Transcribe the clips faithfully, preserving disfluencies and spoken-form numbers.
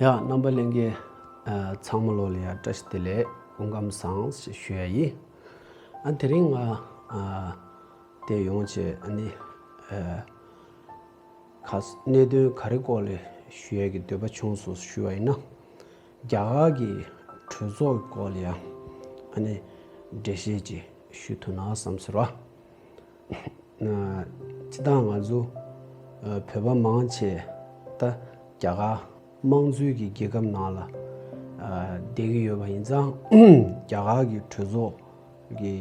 ཡ། རྣམ་པ་ལྷན་རྒྱས་ཨ་ཚང་མ་ལོ་ལ་ཡ་བཀྲ་ཤིས་བདེ་ལེགས། སྐུ་ཁམས་བཟང་ཞེས་ཞུ་ཡ་ཡིན། ཨ་དེ་རིང་ང་ཨ་དེ་ཡོང་བྱས་ཨ་ནི་ཨ་ག་གནད་དོན་ག་རེ་སྐོར་ལ་ཞུ་ཡ་གི་འདོད་པ་བྱུང་སོང་ཞུ་བ་ཡིན་ན། རྒྱ་གར་གྱི་གྲོས་ཚོགས་ཀྱི་སྐོར་ལ་ཡ་ཨ་ནི་འགྲེལ་བཤད་ཅིག་ཞུ་ཐུབ་ན་བསམ་ཟེར་བ། སྤྱིར་བཏང་ང་ཚོ་ཨ་བོད་པ་མང་ཆེ་ད་རྒྱ་གར་དམངས་གཙོའི་གི་རྒྱལ་ཁབ་ནང་ལ་ཨ་བསྡད་ཀྱི་ཡོད་པ་ཡིན་ཙང་། རྒྱ་གར་གྱི་གྲོས་ཚོགས་ཀྱི་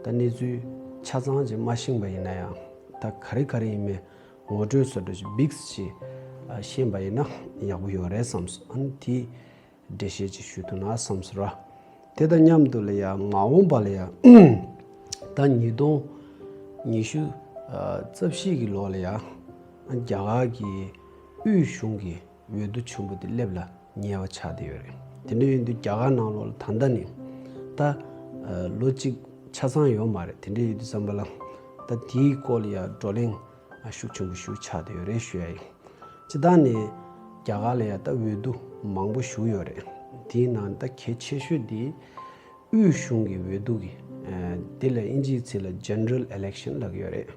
ད་གནས་ཚུལ་ཆ་ཚང་ཅིག་མ་ཤེས་པ་ཡིན་ན་ཡང་། ད་ག་རེ་ག་རེ་ཡིན་མིན་ངོ་སྤྲོད་བཟོ་འདྲ་ཅིག་བིགས་ཅིག་ཨ་ཤེས་པ་ཡིན་ན་ཡག་པོ་ཡོད་རེད་བསམ་སོང་། ཨ་ནི་དེ་འགྲེལ་བཤད་ཅིག་ཞུ་ཐུབ་ན་བསམ་ཟེར་བ། དེ་དང་མཉམ་དུ་ལ་ཡ་མ་འོངས་པ་ལ་ཡ་ད་ཉིས་སྟོང་ཉི་ཤུ་རྩ་བཞི་གི་ལོ་ལ་ཡ་རྒྱ་གར་གྱི་དབུས་གཞུང་གི་འོས་བསྡུ་ཆེན་པོ་དེ་སླེབས་ལ་ཉེ་བ་ཆགས་བསྡད་ཡོད་རེད། དེ་འདྲ་ཡིན་དུས་རྒྱ་གར་ནང་ལོགས་ལ་ད་ལྟ་ནས་ད་ལོ་གཅིག་ཆ་ཚང་ཡོད་མ་རེད། དེ་འདྲ་ཡིན་དུས་ཙམ་པ་ལ་ད་དེའི་སྐོར་ལ་ཡ་བགྲོ་གླེང་ཤུགས་ཆེན་པོ་ཞིག་ཆགས་བསྡད་ཡོད་རེད་ཞུ་ཡ་ཡིན། སྤྱིར་བཏང་ནས་རྒྱ་གར་ལ་ཡ་ད་འོས་བསྡུ་མང་པོ་ཞིག་ཡོད་རེད། དེའི་ནང་ད་གལ་ཆེ་ཤོས་དེ་དབུས་གཞུང་གི་འོས་བསྡུ་གི་ཨ་དེ་ལ་དབྱིན་ཇིའི་ཚིག་ལ་General Election ལབ་ཀྱི་ཡོད་རེད།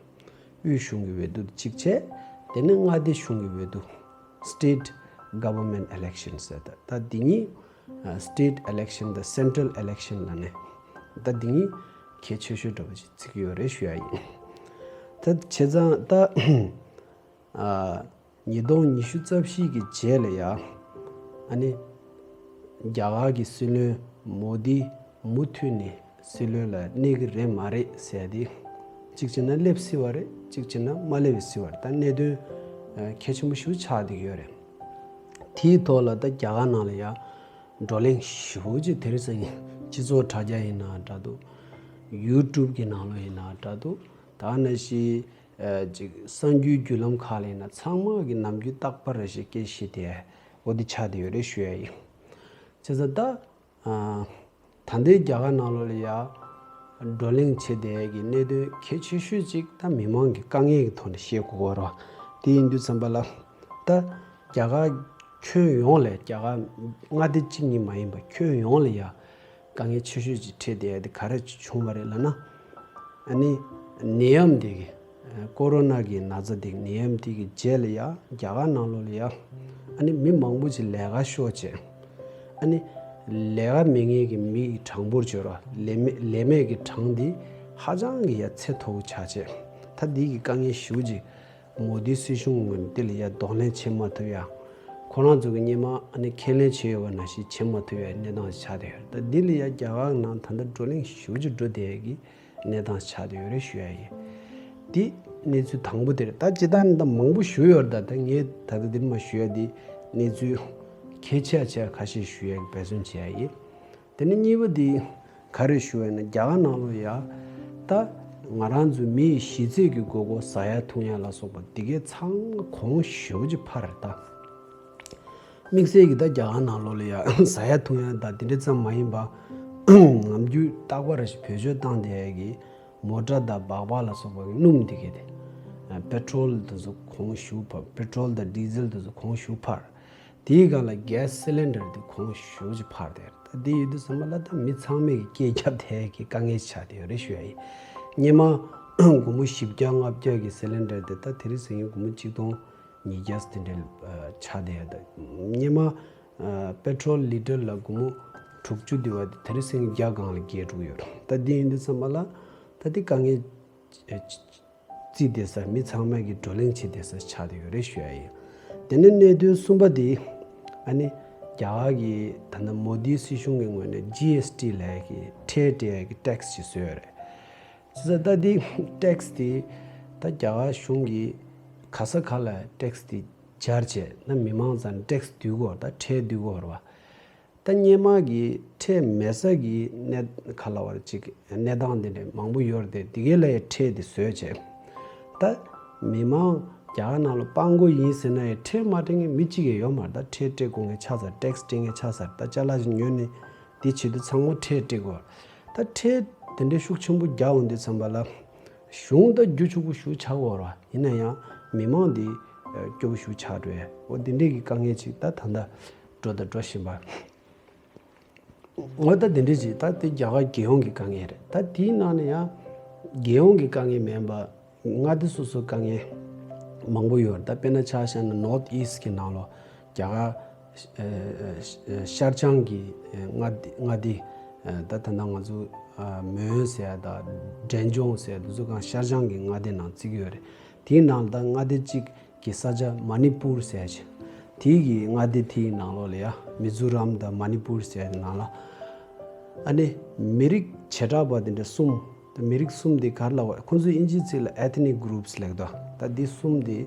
དབུས་གཞུང་གི་འོས་བསྡུ་དེ་གཅིག་བྱས། དེ་ནས་མངའ་སྡེ་གཞུང་གི་འོས་བསྡུ། State Government Election ཟེར། ད་ད་འདི་གཉིས་ཨ་State Election དང་Central Election ལབ་ནས་ད་འདི་གཉིས་གལ་ཆེ་ཤོས་འདྲ་པོ་ཅིག་བརྩི་གི་ཡོད་རེད་ཞུ་ཡ་ཡིན། ད་བྱས་ཙང་ད་ཨ་ཉིས་སྟོང་ཉི་ཤུ་རྩ་བཞི་གི་རྗེས་ལ་ཡ་ཨ་ནི་རྒྱ་གར་གྱི་སྲིད་བློན་མོ་དི་མུ་མཐུད་ནས་སྲིད་བློན་ལ་གནས་ཀྱི་རེད་མ་རེད་ཟེར་ཏེ། གཅིག་བྱས་ན་སླེབས་སྲིད་པ་རེད། གཅིག་བྱས་ན་མ་སླེབས་སྲིད་པ་རེད། ད་གནད་དོན་ཨ་གལ་ཆེན་པོ་ཞིག་ཆགས་བསྡད་ཀྱི་ཡོད་རེད། དེའི་ཐོག་ལ་ད་རྒྱ་གར་ནང་ལ་ཡ་བགྲོ་གླེང་ཞེ་པོ་ཅིག་དེ་རིང་སང་ཉིན་སྤྱི་ཚོགས་དྲ་རྒྱ་ཡིན་ན་འདྲ་འདུག YouTube གི་ནང་ལོགས་ཡིན་ན་འདྲ་འདུག་ད་ནང་བཞིན་ཨ་ཅིག་གསར་འགྱུར་བརྒྱུད་ལམ་ཁག་ལ་ཡིན་ན་ཚང་མ་གི་ནམ་རྒྱུན་རྟག་པར་རེ་ཞིག་སྐད་བཤད་དེ་འོ་འདི་ཆགས་བསྡད་ཡོད་རེད་ཞུ་ཡ་ཡིན། བྱས་ཙང་ད་ཨ་ད་ལྟའི་རྒྱ་གར་ནང་ལོགས་ལ་ཡ་བགྲོ་གླེང་བྱེད་བསྡད་ཀྱི་གནད་དོན་གལ་ཆེ་ཤོས་ཅིག་ད་མི་མང་གི་དཀའ་ངལ་གྱི་ཐོག་ནས་བཤད་དགོས་ཀྱི་ཡོད་རེད་བ། དེ་ཡིན་དུས་ཙམ་པ་ལ་ད་རྒྱ་གར་ཁྱོན་ཡོངས་ལ། རྒྱ་གར་མངའ་སྡེ་གཅིག་གཉིས་མ་ཡིན་པ་ཁྱོན་ཡོངས་ལ་ཡ་དཀའ་ངལ་ཆེ་ཤོས་ཅིག་འཕྲད་བསྡད་ཡ་དེ་ག་རེ་བྱུང་བ་རེད་ལབ་ན། ཨ་ནི་ནད་ཡམས་དེ་གི་ཀོ་རོ་ན་གི་ན་ཚ་དེ་གི་ནད་ཡམས་དེ་གི་རྗེས་ལ་ཡ་རྒྱ་གར་ནང་ལོགས་ལ་ཡ་ཨ་ནི་མི་མང་པོ་ཅིག་ལས་ཀ་ཤོར་བྱས། ཨ་ནི་ལས་ཀ་མེད་མཁན་གྱི་མི་གྲངས་འབོར་བྱས་ར། ལས་མེད་ལས་མེད་ཀྱི་གྲངས་འདི་ཧ་ཅང་གི་ཡ་ཚད་མཐོ་བོ་ཆགས་བྱས། ད་འདི་གི་དཀའ་ངལ་ཞེ་པོ་ཅིག་མོ་དི་སྲིད་གཞུང་ངོས་ནས་འདི་ལ་ཡ་གདོང་ལེན་བྱེད་མ་ཐུབ་ཡ། ཁོ་རང་ཚོ་གི་སྔོན་མ་ཨ་ནི་ཁས་ལེན་བྱས་ཡོད་པ་ནང་བཞིན་བྱེད་མ་ཐུབ་ཡ་གནས་སྟངས་ཆགས་བསྡད་ཡོད་རེད། ད་འདི་ལ་ཡ་རྒྱ་གར་ནང་ད་ལྟ་བགྲོ་གླེང་ཞེ་པོ་ཅིག་འགྲོ་བསྡད་ཡ་གི་གནས་སྟངས་ཆགས་བསྡད་ཡོད་རེད་ཞུ་ཡ་ཡིན། འདི་གནས་ཚུལ་དང་པོ་དེ་རེད། ད་ཇི་ལྟར་ད་མང་པོ་ཞུ་ཡོད་རེད། ད་ད་ངས་ད་ལྟ་འདིར་མ་ཞུ་ཡ་འདི་གནས་ཚུལ་གལ་ཆེ་ཆེ་ཁ་ཤས་ཞུ་ཡ་གི་འབད་བརྩོན་བྱེད་ཡ་ཡིན། དེ་ནས་གཉིས་པ་འདི་ག་རེ་ཞུ་བ་ཡིན་ན། རྒྱ་གར་ནང་ལོགས་ཡ་ད་ང་རང་ཚོའི་མི་ཡི་གཞི་རྩའི་གི་དགོས་མཁོ་ཟ་ཡ་འཐུང་ཡ་ལ་སོགས་པ་འདི་གའི་ཚང་མ་གོང་ཞེ་པོ་ཅིག་འཕར་རེད་ད། དམིགས་བསལ་གྱི་ད་རྒྱ་གར་ནང་ལོགས་ལ་ཡ་ཟ་ཡ་འཐུང་ཡ་ད་དེ་འདྲ་ཙམ་མ་ཡིན་པ། ནམ་རྒྱུན་རྟག་པར་བེད་སྤྱོད་བཏང་བསྡད་ཡ་གི་མོ་ཊ་དང་སྦག་སྦག་ལ་སོགས་པ་གི་སྣུམ་འདི་གའི་དེ། པེ་ཊོལ་དེ་ཚོ་གོང་ཞེ་པོ་འཕར། པེ་ཊོལ་དང་ཌི་ཟེལ་དེ་ཚོ་གོང་ཞེ་པོ་འཕར། དེའི་སྒང་ལ་གྷེ་སི་སི་ལིན་ཌར་དེ་གོང་ཞེ་པོ་ཅིག་འཕར་བསྡད་རེད། ད་དེ་ཡོད་དུས་ཙམ་པ་ལ་ད་མི་ཚང་མས་ཀྱི་སྐད་རྒྱབ་བསྡད་ཀྱི་དཀའ་ངལ་ཆགས་བསྡད་ཡོད་རེད་ཞུ་ཡ་ཡིན། སྔོན་མ་སྒོར་མོ་བཞི་བརྒྱ་ལྔ་བརྒྱ་གི་སི་ལིན་ཌར་དེ་ད་དེ་རིང་སང་ཉིན་སྒོར་མོ་གཅིག་སྟོང་ཉིས་བརྒྱ་དེ་འདྲ་ཆགས་བསྡད་ཡོད། ད་སྔོན་མ་པེ་ཊོལ་ལི་ཊར་ལ་སྒོར་མོ་དྲུག་ཅུ་དེ་བ་དེ་དེ་རིང་སང་ཉིན་བརྒྱ་སྒང་ལ་བརྒལ་འགྲོ་གི་ཡོད་རེད། ད་དེ་ཡིན་དུས་ཙམ་པ་ལ་ད་དེ་དཀའ་ངལ་རྩིས་བསྡད་ས། མི་ཚང་མས་ཀྱི་བགྲོ་གླེང་བྱེད་བསྡད་ས་ཆགས་བསྡད་ཡོད་རེད་ཞུ་ཡ་ཡིན། དེ་ནས་གནད་དོན་གསུམ་པ་དེ་ཨ་ནི་རྒྱ་གར་གྱི་ད་ལྟ་མོ་དི་སྲིད་གཞུང་གི་ངོས་ནས་ཇི་ཨེསི་ཊི་ལབ་ཡ་གི་ཁྲལ་སྤྲད་ཡ་གི་ཊེག་སི་ཅིག་བཟོས་ཡོད་རེད། བྱས་ཙང་ད་དེ་ཊེག་སི་དེ་ད་རྒྱ་གར་གཞུང་གིས་ག་ས་ག་ལ་ཊེག་སི་དེ་སྦྱར་བྱས་ན་མི་མང་ཚང་ཊེག་སི་བསྡུ་དགོས་རེད། ད་ཁྲལ་བསྡུ་དགོས་རེད་བ། ད་སྔོན་མ་གི་ཁྲལ་མེད་ས་གི་གནས་ག་ལབ་དགོས་རེད། ཅིག་གནས་སྟངས་དེ་འདྲ་མང་པོ་ཡོད་རེད་དེ། དེ་གའི་ལ་ཡ་ཁྲལ་དེ་བཟོས་བྱས། ད་མི་མང་རྒྱ་གར་ནང་ལ་སྤྲང་པོ་ཡིན་ཟེར་ན་ཡང་ཁྲལ་མ་སྤྲད་མཁན་མི་གཅིག་ཀྱང་ཡོད་མ་རེད། ད་ཁྲལ་སྤྲད་དགོས་མཁན་ཆགས་ཚར། ཊེག་སི་སྤྲད་མཁན་ཆགས་ཚར། ད་ཅ་ལག་ཅིག་ཉོས་ནས་དེ་བྱེད་དུས་ཚང་མ་ཁྲལ་སྤྲད་དགོས། ད་ཁྲལ་དེ་འདྲའི་ཤུགས་ཆེན་པོ་རྒྱག་འོང་དུས་ཙམ་པ་ལ་གཞུང་ད་རྒྱུ་ཕྱུག་པོ་ཞེ་པོ་ཆགས་ཀྱི་ཡོད་རེད་བ། ཡིན་ན་ཡང་མི་མང་འདི་སྐྱོ་པོ་ཞེ་པོ་ཆགས་འགྲོ་ཡ། འོ་དེ་འདྲའི་གི་དཀའ་ངལ་ཅིག་ད་ད་ལྟ་ འགྲོ་དང་འགྲོ་བཞིན་པ། འོ་ད་དེ་འདྲ་ཅིག་ད་དེ་རྒྱ་གར་རྒྱལ་ཡོངས་ཀྱི་དཀའ་ངལ་རེད། ད་དེའི་ནང་ནས་ཡང་རྒྱལ་ཡོངས་ཀྱི་དཀའ་ངལ་མིན་པ། མངའ་སྡེ་སོ་སོའི་དཀའ་ངལ་མང་པོ་ཡོད་རེད། ད་དཔེར་ན་ཆ་བཞག་ན་North East གི་ནང་ལོགས་རྒྱ་གར་ཤར་བྱང་གི་མངའ་སྡེ། མངའ་སྡེ་ད་ད་ལྟ་ང་ཚོ་མོན་ཟེར་ཡ་དང་འབྲས་ལྗོངས་ཟེར་ཡ་དེ་ཚོ་གང་ཤར་བྱང་གི་མངའ་སྡེ་ནང་བརྩི་གི་ཡོད་རེད། དེའི་ནང་ལ་ད་མངའ་སྡེ་གཅིག་གི་ས་ཆ་མ་ནི་པུར་ཟེར་ཡ་ཅིག་དེའི་གི་མངའ་སྡེ་དེའི་ནང་ལོགས་ལ་ཡ་མི་ཛོ་རམ་དང་མ་ནི་པུར་ཟེར་ཡ་ནང་ལ། ཨ་ནི་མི་རིགས་བྱེ་བྲག་པ་དེ་འདྲ་གསུམ། ད་མི་རིགས་གསུམ་དེ་ག་རེ་ལབ་པ། ཁོང་ཚོས་དབྱིན་ཇིའི་ཚིག་ལ་ethnic groups ལབ་འདུག་ད་འདི་གསུམ་དེ་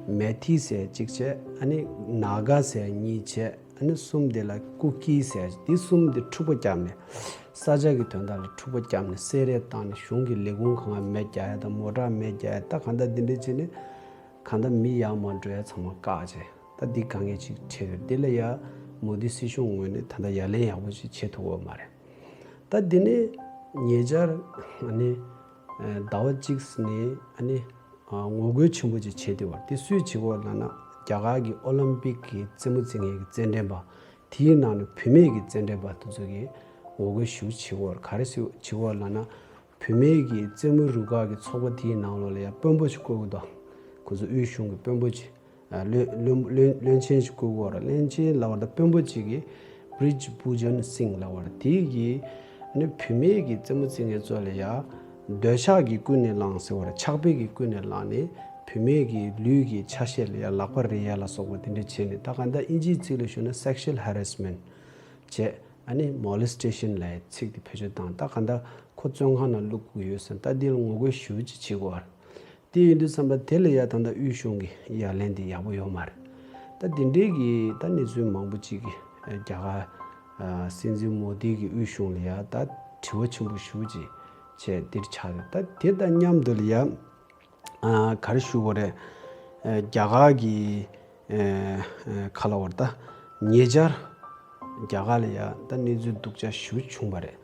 མེ་ཐི་ཟེར་གཅིག་བྱས། ཨ་ནི་ནཱ་ག་ཟེར་གཉིས་བྱས། ཨ་ནི་གསུམ་དེ་ལ་ཀུ་ཀི་ཟེར། འདི་གསུམ་དེ་འཁྲུག་པ་བརྒྱབ་ནས། ས་ཆ་གི་དོན་དག་ལ་འཁྲུག་པ་བརྒྱབ་ནས་སེ་ར་བཏང་ནས། གཞུང་གི་ལས་ཁུངས་གང་ག་མེ་རྒྱག་ཡ་དང་། མོ་ཊ་མེ་རྒྱག་ཡ། ད་གང་ལྟར་འདི་འདྲ་བྱས་ནས་གང་ལྟར་མི་ཡར་མར་འགྲོ་ཡ་ཚང་མ་བཀག་བྱས། ད་འདི་དཀའ་ངལ་ཅིག་འཕྲད་ཡོད། འདི་ལ་ཡ་མོ་དི་སྲིད་གཞུང་ངོས་ནས་ད་ལྟ་ཡ་ལན་ཡག་པོ་ཅིག་བྱེད་ཐུབ་ཡོད་མ་རེད། ད་འདི་ནས་ཉེ་ཆར་ཨ་ནི་ཟླ་བ་གཅིག་ནས་ཨ་ནི་ངོ་རྒོལ་ཆེན་པོ་ཅིག་བྱས་བསྡད་པ་རེད། དེ་སུས་བྱེད་ཀྱི་ཡོད་ལབ་ན། རྒྱ་གར་གྱི་ཨོ་ལིམ་པིག་གི་རྩེད་མོ་རྩེ་མཁན་གྱི་རྩེད་འགྲན་པ། དེའི་ནང་ནས་བུད་མེད་ཀྱི་རྩེད་འགྲན་པ་དེ་ཚོ་གིས་ངོ་རྒོལ་ཞེ་པོ་བྱེད་ཀྱི་ཡོད་རེད། ག་རེ་ཟེར་བྱེད་ཀྱི་ཡོད་ལབ་ན། བུད་མེད་ཀྱི་རྩེད་མོའི་རུ་ཁག་གི་ཚོགས་པ་དེའི་ནང་ལོགས་ལ་ཡ་དཔོན་པོ་ཞིག་བསྐོ་གི་འདུག་ཁོ་ཚོ་དབུས་གཞུང་གི་དཔོན་པོ་ཅིག་ཨ། བློན་བློན་བློན་བློན་ཆེན་ཞིག་བསྐོ་གི་ཡོད་རེད། བློན་ཆེན་ལབ་པ་དང་དཔོན་པོ་ཅིག་གིས་བྷི་རིཇ་བྷུ་ཇན་སིང་ལབ་པ་རེད། དེ་གིས་ཨ་ནི་བུད་མེད་ཀྱི་རྩེད་མོ་རྩེ་མཁན་ཚོ་ལ་ཡ་འདོད་ཆགས་ཀྱིས་ཀུན་ནས་བསླངས་ཟེར་བ་རེད། ཆགས་པས་ཀྱིས་ཀུན་ནས་བསླངས་ནས་བུད་མེད་ཀྱི་ལུས་ཀྱི་ཆ་ཤས་ལ་ཡ་ལག་པ་རེག་ཡ་ལ་སོགས་པ་དེ་འདྲ་བྱས་ནས། ད་གང་ལྟར་དབྱིན་ཇིའི་ཚིག་ལ་ཞུ་ན་sexual harassment བྱས། ཨ་ནི་molestation ལབ་ཡ་ཚིག་དེ་བེད་སྤྱོད་བཏང་། ད་གང་ལྟར་ཁོ་བཙོན་ཁང་ནང་བླུག་དགོས་ཡོད་ཟེར། ད་འདི་ལ་ངོ་རྒོལ་ཞེ་པོ་ཅིག་བྱེད་དགོས་པ་རེད། དེ་ཡིན་དུས་ཙམ་པ་དེ་ལ་ཡ་ད་ལྟ་དབུས་གཞུང་གི་ཡ་ལན་དེ་ཡག་པོ་ཡོད་མ་རེད། ད་དེ་འདྲའི་གི་ད་གནས་ཚུལ་མང་པོ་ཅིག་གིས་རྒྱ་གར་སྲིད་འཛིན་མོ་དི་གི་དབུས་གཞུང་ལ་ཡ་ད་དྲི་བ་ཆེན་པོ་ཞེ་པོ་ཅིག་བྱས་འདིར་ཆགས་རེད། ད་དེ་དང་མཉམ་དུ་ལ་ཡ་ག་རེ་ཞུ་དགོས་རེད། རྒྱ་གར་གི་ཨེ། ཨེ། ག་རེ་ལབ་དགོས་རེད། ད་ཉེ་ཆར་རྒྱ་གར་ལ་ཡ་ད་གནས་ཚུལ་སྡུག་ཅག་ཞེ་པོ་བྱུང་བ་རེད།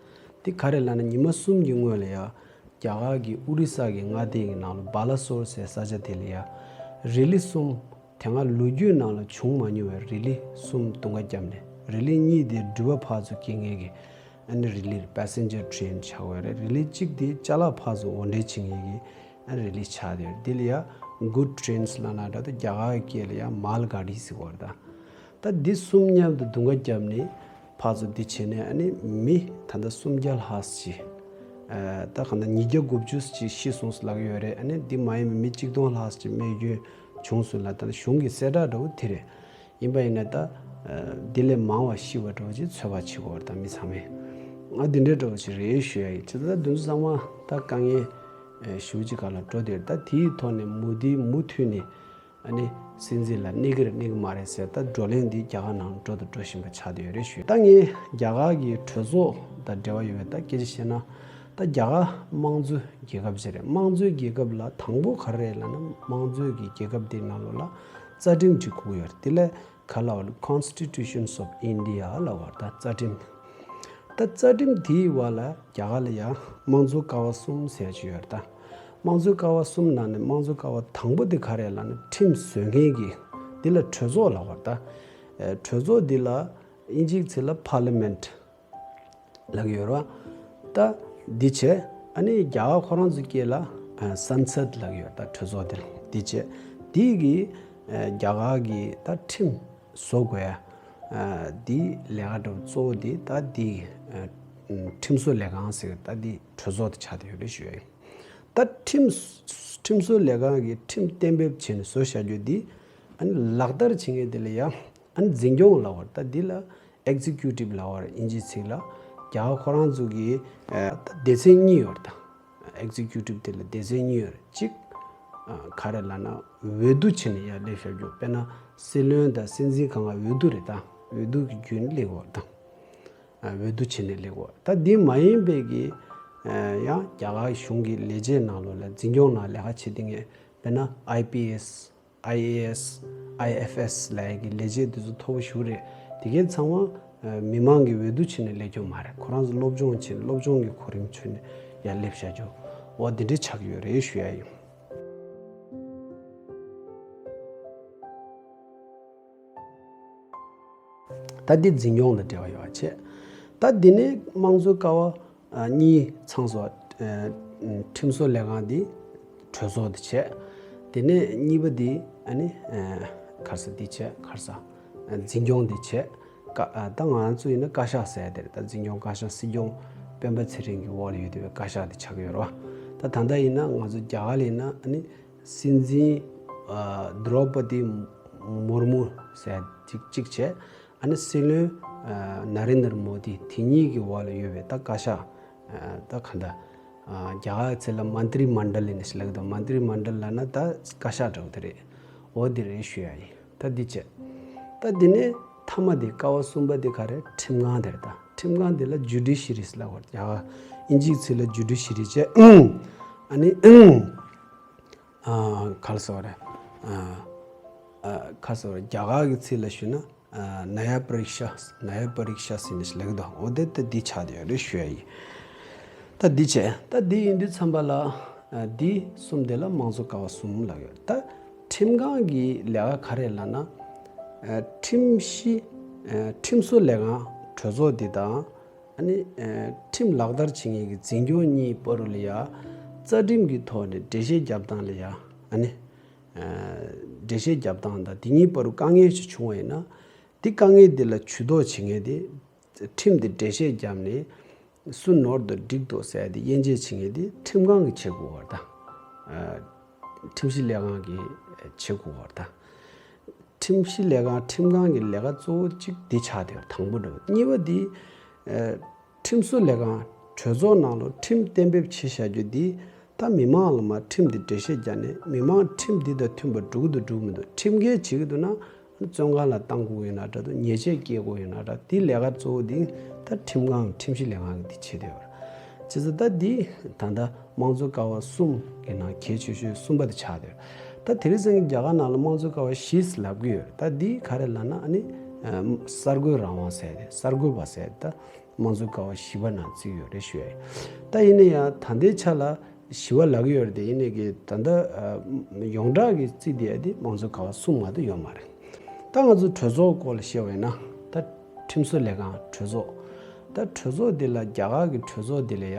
དེ་ག་རེ་ལབ་ན། ཉི་མ་གསུམ་གྱི་སྔོན་ལ་ཡ་རྒྱ་གར་གྱི་ཨོ་རི་ས་གི་མངའ་སྡེ་གི་ནང་ལ་བཱ་ལ་སོར་ཟེར་ས་ཆ་དེ་ལ་ཡ་རི་ལི་གསུམ། དེ་སྔ་ལོ་རྒྱུས་ནང་ལ་བྱུང་མ་མྱོང་བའི་རི་ལི་གསུམ་རྡུང་ཁ་བརྒྱབ་ནས། རི་ལི་གཉིས་དེ་འགྲུལ་པ་ཕར་ཚུར་སྐྱེལ་མཁན་གྱི་ཨ་ནི་རི་ལི་passenger train ཆགས་ཡོད་རེད། རི་ལི་གཅིག་དེ་ཅ་ལག་ཕར་ཚུར་འོར་འདྲེན་བྱེད་མཁན་གྱི་ཨ་ནི་རི་ལི་ཆགས་ཡོད་རེད། དེ་ལ་ཡ་goods trains ལབ་ན་འདྲ། ད་རྒྱ་གར་གྱི་སྐད་ལ་ཡ་མཱལ་ག་ཌི་ཟེར་བ་རེད། ད་ད་འདི་གསུམ་མཉམ་དུ་རྡུང་ཁ་བརྒྱབ་ནས་ཕར་ཚུར་འདི་བྱས་ནས། ཨ་ནི་མི་ད་ལྟ་སུམ་བརྒྱ་ལྷག་ཅིག་ཨ། ད་གང་ལྟར་ཉིས་བརྒྱ་དགུ་བཅུ་ཅིག་ཤི་སོང་ཟེར་ལབ་ཀྱི་ཡོད་རེད། ཨ་ནི་འདི་མ་ཡིན་པའི་མི་གཅིག་སྟོང་ལྷག་ཅིག་རྨས་སྐྱོན་བྱུང་སོང་ལབ། ད་གཞུང་གི་གསལ་བསྒྲགས་འདྲ་བོ་དེ་རེད། ཡིན་པ་ཡིན་ན་ད་འདི་ལས་མང་བ་ཤི་བ་འདྲ་བོ་ཅིག་ཚོད་དཔག་བྱེད་ཀྱི་ཡོད་རེད། ད་མི་ཚང་མས་ཨ་འདི་འདྲའི་འདྲ་བོ་ཅིག་རེད་ཞུ་ཡ་ཡིན། བྱས་ཙང་ད་འདི་ཚོ་ཚང་མ་ད་དཀའ་ངལ་ཞེ་པོ་ཅིག་སྒང་ལ་འགྲོ་བསྡད་ཡོད་རེད། ད་དེའི་ཐོག་ནས་མོ་དི་མུ་མཐུད་ནས་ཨ་ནི་སྲིད་འཛིན་ལ་གནས་ཀྱི་རེད་གནས་ཀྱི་མ་རེད་ཟེར། ད་བགྲོ་གླེང་འདི་རྒྱ་གར་ནང་འགྲོ་དང་འགྲོ་བཞིན་པ་ཆགས་བསྡད་ཡོད་རེད་ཞུ། ད་ངས་རྒྱ་གར་གྱི་གྲོས་ཚོགས་དང་འབྲེལ་བ་ཡོད་པའི་ད་སྐད་ཆ་བཤད་ན། ད་རྒྱ་གར་དམངས་གཙོའི་རྒྱལ་ཁབ་ཅིག་རེད། དམངས་གཙོའི་རྒྱལ་ཁབ་ལ་དང་པོ་ག་རེ་རེད་ལབ་ན། དམངས་གཙོའི་གི་རྒྱལ་ཁབ་དེའི་ནང་ལོགས་ལ་རྩ་ཁྲིམས་ཅིག་དགོས་ཀྱི་ཡོད་རེད། དེ་ལ་ག་ལབ་ལ་Constitutions of India ལབ་པ་རེད། ད་རྩ་ཁྲིམས། ད་རྩ་ཁྲིམས་དེའི་བར་ལ་རྒྱ་གར་ལ་ཡང་དམངས་གཙོའི་ཀ་བ་གསུམ་ཟེར་ཅིག་ཡོད་རེད། ད་དམངས་གཙོའི་ཀ་བ་གསུམ་ནང་ནས་དམངས་གཙོའི་ཀ་བ་དང་པོ་དེ་ག་རེ་ལབ་ན། ཁྲིམས་བཟོ་མཁན་གྱི་དེ་ལ་གྲོས་ཚོགས་ལབ་པ་རེད། ད་གྲོས་ཚོགས་འདི་ལ་དབྱིན་ཇིའི་ཚིག་ལ་Parliament ལབ་ཀྱི་ཡོད་རེད་བ། ད་འདི་བྱས། ཨ་ནི་རྒྱ་གར་ཁོ་རང་ཚོའི་སྐད་ལ་ཨ་Sansad ལབ་ཀྱི་ཡོད། ད་གྲོས་ཚོགས་དེ་ལ་འདི་བྱས། དེ་གིས་ཨ་རྒྱ་གར་གྱི་ད་ཁྲིམས་བཟོ་དགོས་ཡ། ཨ་འདི་ལས་ཀ་འགྲོ་གཙོ་བོ་འདི་ད་འདི་ཨ་ཁྲིམས་བཟོ་ལས་ཁང་ཟེར། ད་འདི་གྲོས་ཚོགས་དེ་ཆགས་བསྡད་ཡོད་རེད་ཞུ་ཡ་ཡིན། ད་ཁྲིམས་ཁྲིམས་བཟོ་ལས་ཁང་གི་ཁྲིམས་གཏན་འབེབས་བྱས་ནས་བཟོ་བཞག་རྒྱུ་འདི། ཨ་ནི་ལག་བསྟར་བྱེད་མཁན་དེ་ལ་ཡ་ཨ་ནི་འཛིན་སྐྱོང་ལབ་པ་རེད། ད་འདི་ལ་Executive ལབ་པ་རེད་དབྱིན་ཇིའི་ཚིག་ལ། རྒྱ་གར་ཁོ་རང་ཚོ་གི་ཨ་ད་སྡེ་ཚན་གཉིས་ཡོད་རེད། ད་Executive དེ་ལ་སྡེ་ཚན་གཉིས་ཡོད་རེད། གཅིག་ཨ་ག་རེ་ལབ་ན་འོས་བསྡུ་བྱས་ནས་ཡར་སླེབས་བཞག་རྒྱུ། དཔེར་ན་སྲིད་བློན་དང་སྲིད་འཛིན་གང་ག་འོས་བསྡུ་རེད། ད་འོས་བསྡུ་གི་བརྒྱུད་ནས་སླེབས་ཡོད་རེད། ད་ཨ་འོས་བསྡུ་བྱས་ནས་སླེབས་ཡོད་རེད། ད་འདི་མ་ཡིན་པའི་གི་ཨ་ཡང་རྒྱ་གར་གཞུང་གི་ལས་བྱེད་ནང་ལོགས་ལ་འཛིན་སྐྱོང་ནང་ལས་ཀ་བྱེད་མཁན། དཔེར་ན་IPS IAS IFS ལབ་ཡ་གི་ལས་བྱེད་དེ་ཚོ་མཐོ་པོ་ཞེ་པོ་རེད། དེ་གའི་ཚང་མ་ཨ་མི་མང་གིས་འོས་བསྡུ་བྱས་ནས་སླེབས་རྒྱུ་མ་རེད། ཁོ་རང་ཚོ་སློབ་སྦྱོང་བྱས་ནས་སློབ་སྦྱོང་གི་གོ་རིམ་བྱས་ནས་ཡར་སླེབས་བཞག་རྒྱུ། འོ་འདི་འདྲ་ཆགས་ཀྱི་ཡོད་རེད་ཞུ་ཡ་ཡིན། ད་འདི་འཛིན་སྐྱོང་དང་འབྲེལ་བ་ཡོད་པ་བྱས། ད་འདི་ནས་དམངས་གཙོའི་ཀ་བ་ཨ་གཉིས་ཚང་སོང་། ཨ་ཁྲིམས་བཟོ་ལས་ཁང་འདི་གྲོས་ཚོགས་འདི་བྱས། དེ་ནས་གཉིས་པ་འདི་ཨ་ནི་ཨ་ག་རེ་ཟེར་འདི་བྱས། ག་རེ་ཟེར། ཨ་འཛིན་སྐྱོང་འདི་བྱས། ཀ་ཨ་ད་ང་ཚོ་ཡིན་ན་བཀའ་ཤག་ཟེར་ཡ་དེ་རེད། ད་འཛིན་སྐྱོང་བཀའ་ཤག་སྲིད་སྐྱོང་སྤེན་པ་ཚེ་རིང་གི་འོག་ལ་ཡོད་བསྡད་པའི་བཀའ་ཤག་དེ་ཆགས་ཀྱི་ཡོད་རེད་བ། ད་ད་ལྟ་ཡིན་ན་ང་ཚོ་རྒྱ་གར་ལ་ཡིན་ན་ཨ་ནི་སྲིད་འཛིན་ཨ་དྲོ་པ་ཏི་མུར་མུ་ཟེར་ཅིག་ཅིག་བྱས། ཨ་ནི་སྲིད་བློན་ཨ་ན་རེན་དར་མོ་དི་དེ་གཉིས་ཀྱི་འོག་ལ་ཡོད་པའི་ད་བཀའ་ཤག་ཨ་ད་ག་འདྲ། ཨ་རྒྱ་གར་ཚིག་ལ་མན་ཏྲི་མན་ཌལ་ཡིན་ཞེས་ལབ་ཀྱི་འདུག་མན་ཏྲི་མན་ཌལ་ལབ་ན་ད་བཀའ་ཤག་འདྲ་བོ་དེ་རེད། འོ་དེ་རེད་ཞུ་ཡ་ཡིན། ད་འདི་བྱས། ད་འདི་ནས་མཐའ་མ་དེ་ཀ་བ་གསུམ་པ་དེ་ག་རེ། ཁྲིམས་ཁང་དེ་རེད། ད་ཁྲིམས་ཁང་དེ་ལ་ཇུ་ཌི་ཤི་རི་ལབ་ཀྱི་ཡོད་རེད། རྒྱ་གར་དབྱིན་ཇིའི་ཚིག་ལ་ཇུ་ཌི་ཤི་རི་བྱས། ཨ་ནི་ཨ་ག་རེ་ཟེར་བ་རེད། ཨ་ཨ་ག་རེ་ཟེར་བ་རེད། རྒྱ་གར་གྱི་ཚིག་ལ་ཞུས་ན་ཨ་ནྱ་ཡ་པ་རི་ཤ། ནྱ་ཡ་པ་རི་ཤ་ཟེར་ནས་ལབ་ཀྱི་འདུག་འོ་དེ་ད་འདི་ཆགས་བསྡད་ཡོད་རེད་ཞུ་ཡ་ཡིན། ད་འདི་བྱས། ད་འདི་ཡིན་དུས་ཙམ་པ་ལ་ཨ་འདི་གསུམ་དེ་ལ་དམངས་གཙོ་ཀ་བ་གསུམ་ལབ་ཡོད། ད་ཁྲིམས་ཁང་གི་ལས་ཀ་ག་རེ་ལབ་ན། ཨ་ཁྲིམས་གཞི་ཨ་ཁྲིམས་བཟོ་ལས་ཁང་གྲོས་ཚོགས་འདི་དང་། ཨ་ནི་ཨ་ཁྲིམས་ལག་བསྟར་བྱེད་མཁན་གྱི་འཛིན་སྐྱོང་གཉིས་བར་དུ་ལ་ཡ་རྩ་ཁྲིམས་ཀྱི་ཐོག་ནས་འགྲེལ་བཤད་རྒྱབ་སྟངས་ལ་ཡ། ཨ་ནི་ཨ་འགྲེལ་བཤད་རྒྱབ་སྟངས་དང་དེ་གཉིས་བར་དུ་དཀའ་ངལ་ཞིག་བྱུང་བ་ཡིན་ན། དེ་དཀའ་ངལ་འདི་ལ་ཇུས་གཏོགས་བྱེད་མཁན་དེ། ཁྲིམས་དེ་འགྲེལ་བཤད་བརྒྱབ་ནས་སུ་ནོར་འདུག་འགྲིག་འདུག་ཟེར་ཡ་དེ་དབྱེ་འབྱེད་བྱེད་མཁན་དེ་ཁྲིམས་ཁང་གིས་བྱེད་དགོས་པ་དང་། ཨ་ཁྲིམས་ཞིབ་ལས་ཁང་གིས་བྱེད་དགོས་པ་དང་། ཁྲིམས་ཞིབ་ལས་ཁང་ཁྲིམས་ཁང་གི་ལས་ཀ་གཙོ་བོ་གཅིག་འདི་ཆགས་བསྡད་ཡོད། དང་པོ་འདྲ་བོ། གཉིས་པ་འདི་ཨ་ཁྲིམས་བཟོ་ལས་ཁང་གྲོས་ཚོགས་ནང་ལ་ཁྲིམས་གཏན་འབེབས་བྱེད་བཞག་རྒྱུ་འདི། ད་མི་མང་ལ་མར་ཁྲིམས་འདི་འགྲེལ་བཤད་བརྒྱབ་ནས་མི་མང་ཁྲིམས་འདི་དང་མཐུན་པར་འགྲོ་གི་འདུག་འགྲོ་གི་མི་འདུག་ཁྲིམས་འགལ་བྱེད་ཀྱི་འདུག་ན་བཙོན་ཁང་ལ་བཏང་དགོས་ཡོད་ན་འདྲ་འདུག་ཉེས་ཆད་བཀལ་དགོས་ཡོད་ན་འདྲ། དེ་ལས་ཀ་གཙོ་བོ་འདི་ད་ཁྲིམས་ཁང་ཁྲིམས་ཞིབ་ལས་ཁང་གིས་འདི་བྱེད་བསྡད་ཡོད་རེད། བྱས་ཙང་ད་འདི་ད་ལྟ་དམངས་གཙོ་ཀ་བ་གསུམ་གྱི་ནང་གལ་ཆེ་ཤོས་གསུམ་པ་དེ་ཆགས་བསྡད་ཡོད་རེད། ད་དེ་རིང་སང་ཉིན་རྒྱ་གར་ནང་ལ་དམངས་གཙོ་ཀ་བ་བཞི་ལབ་ཀྱི་ཡོད་རེད། ད་འདི་ག་རེ་ལབ་ན་ཨ་ནི་ཨ་གསར་འགོད་རང་དབང་ཟེར་ཏེ་གསར་འགོད་པ་ཟེར་ད། དམངས་གཙོའི་ཀ་བ་བཞི་པ་ནང་བརྩིས་ཡོད་རེད་ཞུ་ཡ་ཡིན། ད་ཡིན་ན་ཡང་ད་ལྟའི་ཆ་ལ་བཞི་པ་ལབ་ཀྱི་ཡོད་རེད་དེ། ཡིན་ནའི་གི་ད་ལྟ་ཨ་ཡོངས་གྲགས་ཀྱི་བརྩིས་བསྡད་ཡ་དེ་དམངས་གཙོའི་ཀ་བ་གསུམ་མ་གཏོགས་ཡོད་མ་རེད། ད་ང་ཚོ་གྲོས་ཚོགས་སྐོར་ལ་བཤད་པ་ཡིན་ན། ད་ཁྲིམས་བཟོ་ལས་ཁང་གྲོས་ཚོགས། ད་གྲོས་ཚོགས་འདི་ལ་རྒྱ་གར་གྱི་གྲོས་ཚོགས་འདི་ལ་ཡ་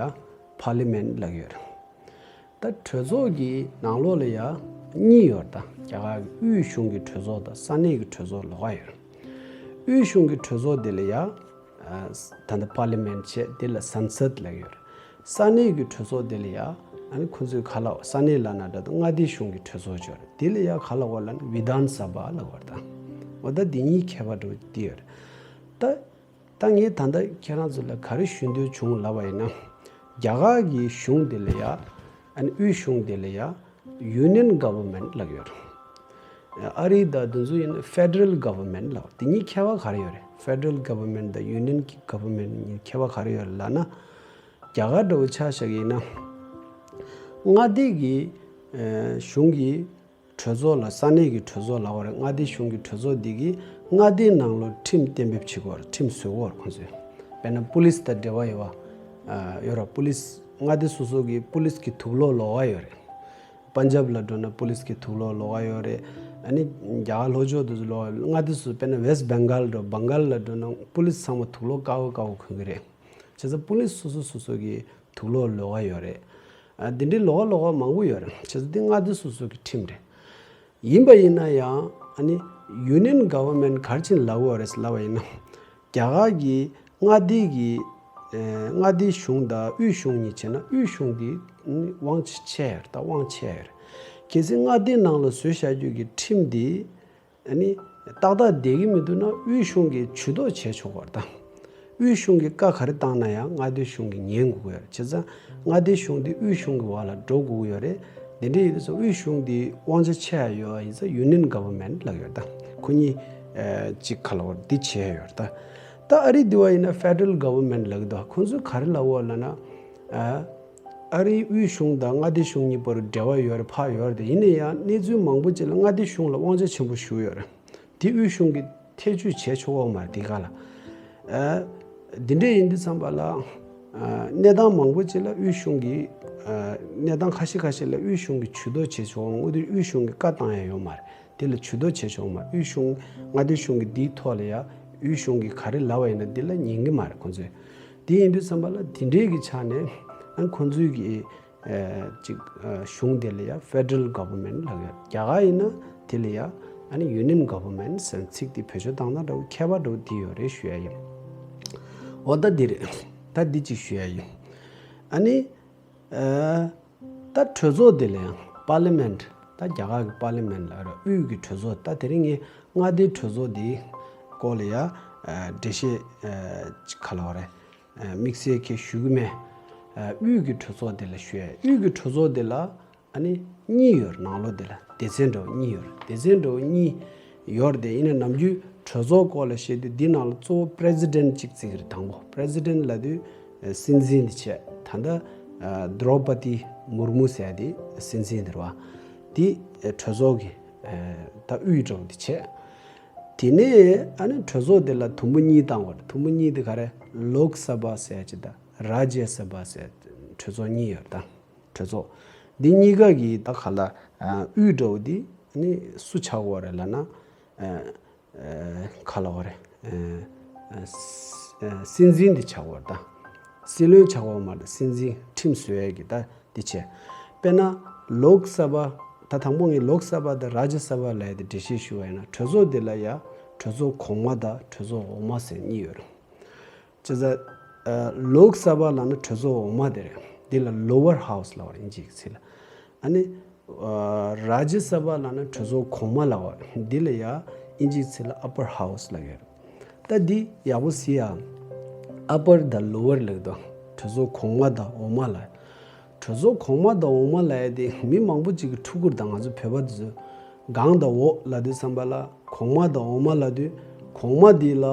པར་ལི་མེན་ལབ་ཀྱི་ཡོད་རེད། ད་གྲོས་ཚོགས་ཀྱི་ནང་ལོགས་ལ་ཡ་གཉིས་ཡོད་རེད། ད་རྒྱ་གར་གྱི་དབུས་གཞུང་གི་གྲོས་ཚོགས་དང་ས་གནས་ཀྱི་གྲོས་ཚོགས་ལོགས་ཀ་ཡོད་རེད། དབུས་གཞུང་གི་གྲོས་ཚོགས་དེ་ལ་ཡ་ཨ་ད་ལྟ་པར་ལི་མེན་བྱས། དེ་ལ་སན་སད་ལབ་ཀྱི་ཡོད་རེད། ས་གནས་ཀྱི་གྲོས་ཚོགས་དེ་ལ་ཡ་ཨ་ནི་ཁོ་ཚོས་ག་ལབ། ས་གནས་ལབ་ན་འདྲ་འདུག་མངའ་སྡེ་གཞུང་གི་གྲོས་ཚོགས་ཅིག་ཡོད་རེད། དེ་ལ་ཡ་ག་ལབ་ཀྱི་ཡོད་ལབ་ན་བི་དྷཱན་ས་བྷ་ལབ་ཀྱི་ཡོད་རེད། ད་འོ་ད་འདི་གཉིས་ཁྱད་པར་འདྲ་བོ་འདི་ཡོད་རེད། ད་ད་ངས་ད་ལྟ་ཁྱེད་རང་ཚོ་ལ་ག་རེ་ཞུ་འདོད་བྱུང་ལབ་པ་ཡིན་ན། རྒྱ་གར་གྱི་གཞུང་དེ་ལ་ཡ་ཨ་ནི་དབུས་གཞུང་དེ་ལ་ཡ་ཡུ་ནི་ཡན་གྷ་ཝར་མེན་ཊི་ལབ་ཀྱི་ཡོད་རེད། ཨ་རི་དང་དེ་ཚོ་ཡིན་ན་ཕེ་ཌི་རལ་གྷ་ཝར་མེན་ཊི་ལབ། དེ་གཉིས་ཁྱད་པར་ག་རེ་ཡོད་རེད། ཕེ་ཌི་རལ་གྷ་ཝར་མེན་ཊི་དང་ཡུ་ནི་ཡན་གྷ་ཝར་མེན་ཊི་གཉིས་ཁྱད་པར་ག་རེ་ཡོད་རེད་ལབ་ན། རྒྱ་གར་འདྲ་བོ་ཆ་བཞག་གི་ཡིན་ན། མངའ་སྡེ་གི་ཨ་གཞུང་གི་གྲོས་ཚོགས་ལ་ས་གནས་ཀྱི་གྲོས་ཚོགས་ལབ་ཀྱི་ཡོད་རེད། མངའ་སྡེ་གཞུང་གི་གྲོས་ཚོགས་འདི་གིས་མངའ་སྡེའི་ནང་ལོགས་ཁྲིམས་གཏན་འབེབས་བྱེད་ཀྱི་ཡོད་རེད། ཁྲིམས་བཟོ་གི་ཡོད་རེད་ཁོང་ཚོས། དཔེར་ན་པུ་ལིས་དང་འབྲེལ་བ་ཡོད་པ་ཨ་ཡོད་རེད། པུ་ལིས་མངའ་སྡེ་སོ་སོ་གི་པུ་ལིས་ཀྱི་དུག་སློག་ལོགས་ཀ་ཡོད་རེད། པན་ཇབ་ལ་འགྲོ་ན་པུ་ལིས་ཀྱི་དུག་སློག་ལོགས་ཀ་ཡོད་རེད། ཨ་ནི་རྒྱ་གར་ལྷོ་ཕྱོགས་དེ་ཚོ་ལོགས་ཀ་མངའ་སྡེ་སོ་སོ། དཔེར་ན་ཝེ་སི་བེང་གཱལ་འགྲོ། བང་གཱལ་ལ་འགྲོ་ན་པུ་ལིས་ཚང་མ་དུག་སློག་དཀར་པོ་དཀར་པོ་གོན་གྱི་རེད། བྱས་ཙང་པུ་ལིས་སོ་སོ་སོ་སོ་གི་དུག་སློག་ལོགས་ཀ་ཡོད་རེད། ཨ་འདི་འདྲའི་ལོགས་ཀ་ལོགས་ཀ་མང་པོ་ཡོད་རེད། བྱས་ཙང་འདི་མངའ་སྡེ་སོ་སོ་གི་ཁྲིམས་རེད། ཡིན་པ་ཡིན་ན་ཡང་ཨ་ནི་ཡུ་ནི་ཡན་གྷ་ཝར་མེན་ཊི་ག་རེ་བྱས་ནས་ལབ་ཀྱི་ཡོད་རེད་ལབ་པ་ཡིན་ན། རྒྱ་གར་གྱི་མངའ་སྡེ་གི་ཨ་མངའ་སྡེ་གཞུང་དང་དབུས་གཞུང་གཉིས་བྱས་ན་དབུས་གཞུང་འདི་ཨ་ནི་དབང་ཆ་ཆེ་ཡོད་རེད། ད་དབང་ཆེ་ཡོད་རེད། གལ་སྲིད་མངའ་སྡེའི་ནང་ལ་བཟོས་བཞག་རྒྱུ་གི་ཁྲིམས་འདི་ཨ་ནི་ཏག་ཏག་བསྡད་ཀྱི་མི་འདུག་ན་དབུས་གཞུང་གིས་ཇུས་གཏོགས་བྱས་ཆོག་གི་ཡོད་རེད། ད་དབུས་གཞུང་གིས་བཀའ་ག་རེ་བཏང་ན་ཡང་མངའ་སྡེ་གཞུང་གིས་ཉན་དགོས་ཀྱི་ཡོད་རེད། བྱས་ཙང་མངའ་སྡེ་གཞུང་འདི་དབུས་གཞུང་གི་འོག་ལ་འགྲོ་དགོས་ཀྱི་ཡོད་རེད། དེ་འདྲ་ཡིན་ཙང་དབུས་གཞུང་འདི་དབང་ཆ་ཆེ་ཡ་ཡོད་པ་ཡིན་ཙང་ཡུ་ནི་ཡན་གྷ་ཝར་མེན་ཊི་ལབ་ཀྱི་ཡོད་རེད། ད་ཁོ་གཉིས་ཨ་གཅིག་ཁ་ལོ་བར་འདི་བྱས་ཡོད་རེད། ད་ད་ཨ་རི་འདི་པར་ཡིན་ན་ཕེ་ཌི་རལ་གྷ་ཝར་མེན་ཊི་ལབ་ཀྱི་འདུག་ཁོ་ཚོས་ག་རེ་ལབ་ཀྱི་ཡོད་ལབ་ན། ཨ་ཨ་རིའི་དབུས་གཞུང་དང་མངའ་སྡེ་གཞུང་གཉིས་བར་འབྲེལ་བ་ཡོད་རེད། ཕར་ཡོད་རེད་དེ། ཡིན་ན་ཡང་གནས་ཚུལ་མང་པོ་ཅིག་ལ་མངའ་སྡེ་གཞུང་ལ་དབང་ཆ་ཆེན་པོ་ཞིག་ཡོད་རེད། དེ་དབུས་གཞུང་གིས་ཐེ་བྱུས་བྱས་ཆོག་གི་མ་རེད། དེ་ག་ལ་ཨ་འདི་འདྲ་ཡིན་དུས་ཙམ་པ་ལ་ཨ་གནས་སྟངས་མང་པོ་ཅིག་ལ་དབུས་གཞུང་གིས་ཨ་གནས་སྟངས་ཁ་ཤས་ཁ་ཤས་ལ་དབུས་གཞུང་གིས་ཇུས་གཏོགས་བྱས་ཆོག་གི། འོ་དེ་དབུས་གཞུང་གིས་བཀའ་བཏང་ཡ་ཡོད་མ་རེད། དེ་ལ་ཇུས་གཏོགས་བྱས་ཆོག་གི་མ་རེད། དབུས་གཞུང་མངའ་སྡེ་གཞུང་གིས་འདིའི་ཐོག་ལ་ཡ་ དབུས་གཞུང་གིས་ག་རེ་ལབ་པ་ཡིན་ན་འདི་ལ་ཉན་གི་མ་རེད་ཁོང་ཚོས། དེ་ཡིན་དུས་ཙམ་པ་ལ་དེ་འདྲའི་གི་ཆ་ནས་ཨ་ཁོང་ཚོའི་གི་ཨ་ཅིག་ཨ་གཞུང་དེ་ལ་ཡ་Federal Government་ལབ་ཡོད། རྒྱ་གར་ཡིན་ན་དེ་ལ་ཡ་ཨ་ནི་Union Government་ཟེར་ཚིག་དེ་བེད་སྤྱོད་བཏང་ན་འདྲ་བོ་ཁྱད་པར་འདྲ་བོ་དེ་ཡོད་རེད་ཞུ་ཡ་ཡིན། འོ་ད་འདི་རེད། ད་འདི་ཅིག་ཞུ་ཡ་ཡིན། ཨ་ནི་ཨ་ད་གྲོས་ཚོགས་དེ་ལ་ཡང་Parliament་ད་རྒྱ་གར་གི་Parliament་ལ་ར་དབུས་ཀྱི་གྲོས་ཚོགས། ད་དེ་རིང་ངས་མངའ་སྡེའི་གྲོས་ཚོགས་དེའི་སྐོར་ལ་ཡ་ཨ་འགྲེལ་བཤད་ཨ་ཅིག་ག་ལབ་དགོས་རེད། ཨ་དམིགས་བསལ་གྱི་ཞུ་གི་མེད། ཨ་དབུས་ཀྱི་གྲོས་ཚོགས་དེ་ལ་ཞུ་ཡ། དབུས་ཀྱི་གྲོས་ཚོགས་དེ་ལ་ཨ་ནི་གཉིས་ཡོད་རེད། ནང་ལོགས་དེ་ལ་སྡེ་ཚན་འདྲ་བོ་གཉིས་ཡོད་རེད། སྡེ་ཚན་འདྲ་བོ་གཉིས་ཡོད་རེད་དེ། ཡིན་ནའི་ནམ་རྒྱུན་གྲོས་ཚོགས་སྐོར་ལ་བཤད་དུས་འདི་ནང་ལ་གཙོ་བོ་President་གཅིག་བརྩི་གི་རེད། དང་པོ་President་ལབ་དུས་ཨ་སྲིད་འཛིན་དེ་བྱས། ད་ལྟ་ཨ་Draupadi Murmu་ཟེར་ཡ་དེ་སྲིད་འཛིན་དེ་རེད་བ། དེ་ཨ་གྲོས་ཚོགས་ཀྱི་ཨ་ད་དབུས་འདྲ་བོ་དེ་བྱས། དེ་ནས་ཨ་ནི་གྲོས་ཚོགས་དེ་ལ་དུམ་བུ་གཉིས་བཏང་བ་རེད། དུམ་བུ་གཉིས་དེ་ག་རེ། Lok Sabha་ཟེར་ཡ་ཅིག་དང་Rajya Sabha་ཟེར་གྲོས་ཚོགས་གཉིས་ཡོད་རེད་ད། གྲོས་ཚོགས་འདི་གཉིས་ཀ་གི་ད་ག་ལ་ཨ་དབུས་འདྲ་བོ་འདི་ནི་སུ་ཆགས་ཡོད་རེད་ལབ་ན། ཨ་ཨ་ག་ལབ་དགོས་རེད། ཨ་ཨ་སྲིད་འཛིན་འདི་ཆགས་ཡོད་རེད་ད། སྲིད་བློན་ཆགས་ཡོད་མ་རེད། སྲིད་འཛིན་ཁྲིམས་བཟོ་ཡས་ཀྱི་ད་འདི་བྱས། དཔེར་ན་Lok Sabha། ད་དང་པོ་ངས་Lok Sabha་དང་Rajya Sabha་ལབ་ཡ་དེ་འགྲེལ་བཤད་ཞུ་བ་ཡིན་ན། གྲོས་ཚོགས་འདི་ལ་ཡ་གྲོས་ཚོགས་གོང་མ་དང་གྲོས་ཚོགས་འོག་མ་ཟེར་གཉིས་ཡོད་རེད། བྱས་ཙང་ཨ་Lok Sabha་ལབ་ན་གྲོས་ཚོགས་འོག་མ་དེ་རེད། འདི་ལ་Lower House་ལབ་པ་རེད་དབྱིན་ཇིའི་ཚིག་ལ། ཨ་ནི་ཨ་Rajya Sabha་ལབ་ན་གྲོས་ཚོགས་གོང་མ་ལབ་པ་རེད། འདི་ལ་ཡ་དབྱིན་ཇིའི་ཚིག་ལ་Upper House་ལབ་ཡོད་རེད། ད་འདི་ཡག་པོ་གཟིགས་ཨ། Upper་དང་Lower་ལབ་དུས་གྲོས་ཚོགས་གོང་མ་དང་འོག་མ་ལབ། གྲོས་ཚོགས་གོང་མ་དང་འོག་མ་ལབ་ཡ་དེ་མི་མང་པོ་ཅིག་གིས་ཕྲུ་གུར་དང་ང་ཚོ་བོད་པ་དེ་ཚོས་སྒང་དང་འོག་ལབ་དུས་ཙམ་པ་ལ་གོང་མ་དང་འོག་མ་ལབ་དུས། གོང་མ་འདི་ལ་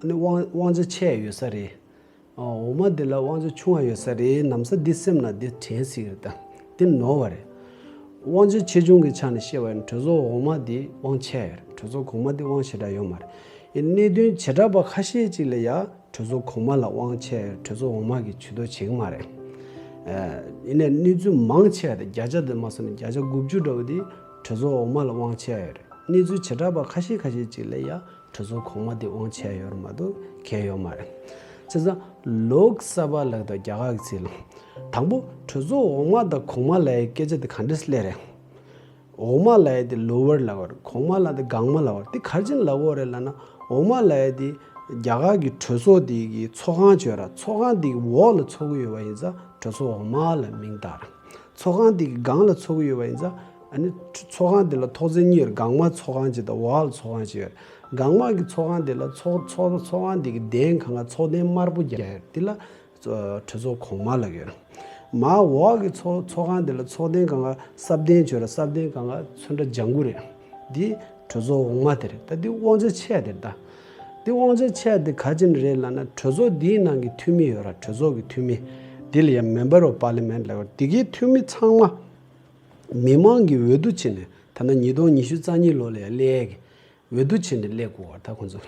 ནི་དབང་དབང་ཆ་ཆེ་ཡོད་ས་རེད། ཨ་འོག་མ་འདི་ལ་དབང་ཆ་ཆུང་བ་ཡོད་ས་རེད། ནམ་ས་འདི་སེམས་ནང་འདི་དྲན་སྲིད་ཀྱི་རེད་ད། འདི་ནོར་བ་རེད། དབང་ཆ་ཆེ་ཆུང་གི་ཆ་ནས་བཤད་པ་ཡིན་ན་གྲོས་ཚོགས་འོག་མ་འདི་དབང་ཆེ་ཡོད་རེད། གྲོས་ཚོགས་གོང་མ་འདི་དབང་ཞེ་དྲག་ཡོད་མ་རེད། ཡིན་གནད་དོན་བྱེ་བྲག་པ་ཁ་ཤས་ཅིག་ལ་ཡ་གྲོས་ཚོགས་གོང་མ་ལ་དབང་ཆེ་ཡོད་རེད། གྲོས་ཚོགས་འོག་མ་གིས་ཇུས་གཏོགས་བྱེད་ཀྱི་མ་རེད། ཨ་ཡིན་ནའི་གནས་ཚུལ་མང་ཆེ་བ་དེ་བརྒྱ་ཆ་དེ་མ་སོང་ན་བརྒྱ་ཆ་དགུ་བཅུ་འདྲ་བོ་དེ་གྲོས་ཚོགས་འོག་མ་ལ་དབང་ཆེ་ཡོད་རེད། གནས་ཚུལ་བྱེ་བྲག་པ་ཁ་ཤས་ཁ་ཤས་ཅིག་ལ་ཡ་གྲོས་ཚོགས་གོང་མ་དེ་དབང་ཆེ་ཡོད་རེད་མ་གཏོགས་གལ་ཡོད་མ་རེད། བྱས་ཙང་Lok Sabha་ལབ་དུས་རྒྱ་གར་གྱི་ཚིག་ལ། དང་པོ་གྲོས་ཚོགས་འོག་མ་དང་གོང་མ་ལབ་ཡའི་སྐད་ཆ་དེ་ག་འདྲས་སླེབས་རེད། འོག་མ་ལབ་ཡ་དེ་Lower་ལབ་པ་རེད། གོང་མ་ལབ་དེ་སྒང་མ་ལབ་པ་རེད། དེ་ག་རེ་བྱས་ནས་ལབ་ཡོད་རེད་ལབ་ན། འོག་མ་ལབ་ཡ་དེ་རྒྱ་གར་གྱི་གྲོས་ཚོགས་དེ་གི་ཚོགས་ཁང་བྱས་ར། ཚོགས་ཁང་དེ་གི་འོག་ལ་ཚོགས་ཀྱི་ཡོད་པ་ཡིན་ཙང་གྲོས་ཚོགས་འོག་མ་ལ་མིང་བཏགས་ར། ཚོགས་ཁང་དེ་གི་སྒང་ལ་ཚོགས་ཀྱི་ཡོད་པ་ཡིན་ཙང་ཨ་ནི་ཚོགས་ཁང་དེ་ལ་ཐོག་བརྩེགས་གཉིས་ཡོད་རེད། སྒང་མ་ཚོགས་ཁང་གཅིག་དང་འོག་ལ་ཚོགས་ཁང་གཅིག་ཡོད་རེད། སྒང་མ་གི་ཚོགས་ཁང་དེ་ལ་ཚོགས་ཚོགས་ཚོགས་ཁང་དེ་གི་གདན་སྒང་ག་ཚོགས་གདན་དམར་པོ་རྒྱག་ཡོད་རེད། དེ་ལ་གྲོས་ཚོགས་གོང་མ་ལབ་ཀྱི་ཡོད་རེད། མར་འོག་གི་ཚོགས་ཚོགས་ཁང་དེ་ལ་ཚོགས་གདན་སྒང་ག་སྲབ་གདན་བྱས་ར། སྲབ་གདན་སྒང་ག་ཚོན་ཁྲ་ལྗང་གུ་རེད། འདི་གྲོས་ཚོགས་འོག་མ་དེ་རེད། ད་འདི་དབང་ཆ་ཆེ་བ་དེ་རེད་ད། འདི་དབང་ཆ་ཆེ་བ་དེ་ག་རེ་བྱས་ནས་རེད་ལབ་ན། གྲོས་ཚོགས་འདིའི་ནང་གི་འཐུས་མི་ཡོད་ར། གྲོས་ཚོགས་ཀྱི་འཐུས་མི། འདི་ལ་ཡང་Member of Parliament་ལབ་ཀྱི་ཡོད་རེད། འདི་གའི་འཐུས་མི་ཚང་མ་མི་མང་གིས་འོས་བསྡུ་བྱས་ནས། ད་ནི་ཉིས་སྟོང་ཉི་ཤུ་རྩ་གཉིས་ལོ་ལ་ཡ་སླེབས་ཀྱི་འོས་བསྡུ་བྱས་ནས་སླེབས་དགོས་པ་རེད། ད་ཁོང་ཚོ་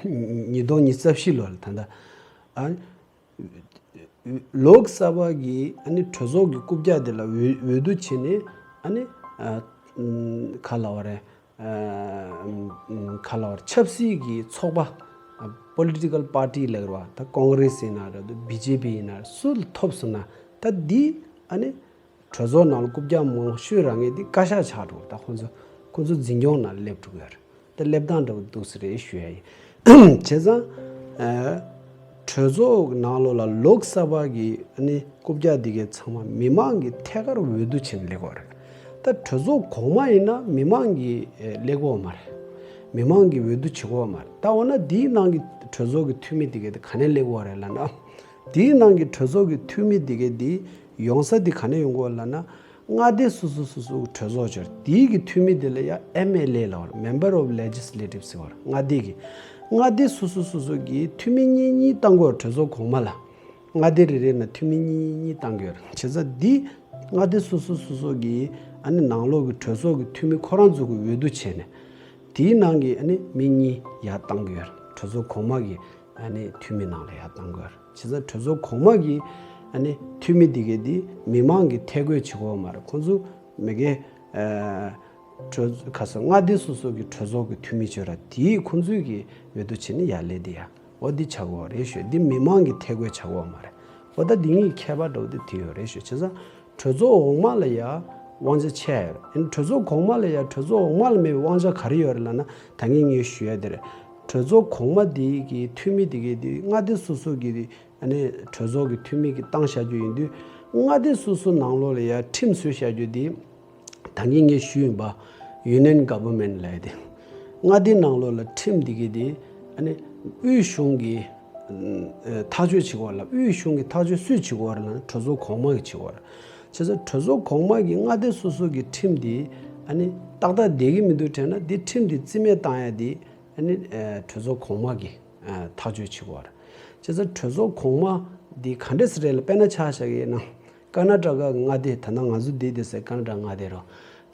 ཉིས་སྟོང་ཉི་ཤུ་རྩ་བཞི་ལོ་ལ་ད་ལྟ་ཨ། Lok Sabha་གི་ཨ་ནི་གྲོས་ཚོགས་ཀྱི་རྐུབ་བཀྱག་དེ་ལ་འོས་འོས་བསྡུ་བྱས་ནས་ཨ་ནི་ཨ་ཨམ་ག་ལབ་དགོས་རེད། ཨ་ཨམ་ག་ལབ་དགོས་རེད། ཆབ་སྲིད་ཀྱི་ཚོགས་པ། ཨ་Political Party་ལབ་ཀྱི་རེད་བ། ད་Congress་ཡིན་ན་རེད། B J P་ཡིན་ན་རེད། སུ་ལ་ཐོབ་སོང་ན་ད་འདི་ཨ་ནི་གྲོས་ཚོགས་ནང་ལ་རྐུབ་བཀྱག་མང་ཤོས་རག་མཁན་འདི་བཀའ་ཤག་ཆགས་འགྲོ་གི་རེད། ད་ཁོང་ཚོ་ཁོང་ཚོ་འཛིན་སྐྱོང་ནང་སླེབས་འགྲོ་གི་ཡོད་རེད། ད་སླེབས་སྟངས་འདྲ་བོ་འདུག་ས་རེད་ཞུ་ཡ་ཡིན། བྱས་ཙང་ཨ་གྲོས་ཚོགས་ནང་ལོགས་ལ་Lok Sabha་གི་ཨ་ནི་རྐུབ་བཀྱག་འདི་གའི་ཚང་མ་མི་མང་གིས་ཐད་ཀར་འོས་བསྡུ་བྱས་ནས་སླེབས་ཀྱི་ཡོད་རེད། ད་གྲོས་ཚོགས་གོང་མ་ཡིན་ན་མི་མང་གིས་ཨེ་སླེབས་ཀྱི་ཡོད་མ་རེད། མི་མང་གིས་འོས་བསྡུ་བྱེད་ཀྱི་ཡོད་མ་རེད། ད་འོ་ན་འདིའི་ནང་གི་གྲོས་ཚོགས་ཀྱི་འཐུས་མི་འདི་གའི་དེ་ག་ནས་སླེབས་ཀྱི་ཡོད་རེད་ལབ་ན། དེའི་ནང་གི་གྲོས་ཚོགས་ཀྱི་འཐུས་མི་དེ་གའི་དེ་ཡོང་ས་དེ་ག་ནས་ཡོང་གི་ཡོད་ལབ་ན། མངའ་སྡེ་སོ་སོ་སོ་སོ་གི་གྲོས་ཚོགས་ཡོད་རེད། དེའི་གི་འཐུས་མི་དེ་ལ་ཡ་M L A་ལབ་པ་རེད། Member of Legislative་ཟེར་བ་རེད། མངའ་སྡེ་གི་མངའ་སྡེ་སོ་སོ་སོ་སོ་གི་འཐུས་མི་གཉིས་གཉིས་བཏང་གི་ཡོད་རེད། གྲོས་ཚོགས་གོང་མ་ལ། མངའ་སྡེ་རེ་རེ་ནང་འཐུས་མི་གཉིས་གཉིས་བཏང་གི་ཡོད་རེད། བྱས་ཙང་འདི་མངའ་སྡེ་སོ་སོ་སོ་སོ་གི་ཨ་ནི་ནང་ལོགས་ཀྱི་གྲོས་ཚོགས་ཀྱི་འཐུས་མི་ཁོ་རང་ཚོ་གིས་འོས་བསྡུ་བྱས་ནས། དེའི་ནང་གི་ཨ་ནི་མི་གཉིས་ཡར་བཏང་གི་ཡོད་རེད། གྲོས་ཚོགས་གོང་མ་གི་ཨ་ནི་འཐུས་མི་ནང་ལ་ཡར་བཏང་གི་ཡོད་རེད། བྱས་ཙང་གྲོས་ཚོགས་གོང་མ་གི་ཨ་ནི་འཐུས་མི་འདི་གའི་འདི་མི་མང་གིས་ཐད་བསྐོས་བྱེད་ཀྱི་ཡོད་མ་རེད། ཁོང་ཚོ་མི་སྒེར་ཨ་གྲོས་ཁ་སང་མངའ་སྡེ་སོ་སོ་གི་གྲོས་ཚོགས་ཀྱི་འཐུས་མི་བྱོས་ར། དེས་ཁོང་ཚོས་ཀྱི་འོས་བསྡུ་བྱས་ནས་ཡར་སླེབས་དེ་ཡ། འོ་འདི་ཆགས་ཀྱི་ཡོད་རེད་ཞུ། འདི་མི་མང་གི་ཐད་ཀོ་ཆགས་ཀྱི་ཡོད་མ་རེད། འོ་ད་འདི་གཉིས་ཁྱད་པར་འདྲ་བོ་འདི་དེ་ཡོད་རེད་ཞུ། བྱས་ཙང་གྲོས་ཚོགས་འོག་མ་ལ་ཡ་དབང་ཆ་ཆེ་ཡོད་རེད། གྲོས་ཚོགས་གོང་མ་ལ་ཡ་གྲོས་ཚོགས་འོག་མ་ལ་མེད་པའི་དབང་ཆ་ག་རེ་ཡོད་རེད་ལབ་ན། ད་གིན་ངས་ཞུ་ཡ་དེ་རེད། གྲོས་ཚོགས་གོང་མ་འདི་གི་འཐུས་མི་འདི་གི་འདི་མངའ་སྡེ་སོ་སོ་གི་ཨ་ནི་གྲོས་ཚོགས་ཀྱི་འཐུས་མི་གི་བཏང་བཞག་རྒྱུ་ཡིན་དུས། མངའ་སྡེ་སོ་སོ་ནང་ལོགས་ལ་ཡ་ཁྲིམས་བཟོས་བཞག་རྒྱུ་འདི། ད་གིན་ངས་ཞུས་ཡིན་པ། Union Government ལབ་ཡ་དེ། མངའ་སྡེ་ནང་ལོགས་ལ་ཁྲིམས་འདི་གི་དེ། ཨ་ནི་དབུས་གཞུང་གི་ཨ་ཐག་གཅོད་བྱེད་དགོས་ལ། དབུས་གཞུང་གི་ཐག་གཅོད་སུས་བྱེད་དགོས་རེད་ལབ་ན། གྲོས་ཚོགས་གོང་མ་གིས་བྱེད་དགོས་རེད། བྱས་ཙང་གྲོས་ཚོགས་གོང་མ་གིས་མངའ་སྡེ་སོ་སོ་གི་ཁྲིམས་དེ་ཨ་ནི་ཏག་ཏག་བསྡད་ཀྱི་མི་འདུག་དྲན་ན། དེ་ཁྲིམས་དེ་རྩིས་མེད་བཏང་ཡ་དེ་ཨ་ནི་གྲོས་ཚོགས་གོང་མ་གིས་ཐག་གཅོད་བྱེད་དགོས་རེད། བྱས་ཙང་གྲོས་ཚོགས་གོང་མ་འདི་ག་འདྲས་སེ་རེད་ལབ། དཔེར་ན་ཆ་བཞག་གི་ཡིན་ན། ཀར་ན་ཊ་ཀ་གི་མངའ་སྡེ། ད་ནང་ང་ཚོ་འདི་བསྡད་སའི་ཀར་ན་ཊ་ཀ་མངའ་སྡེ་རེད།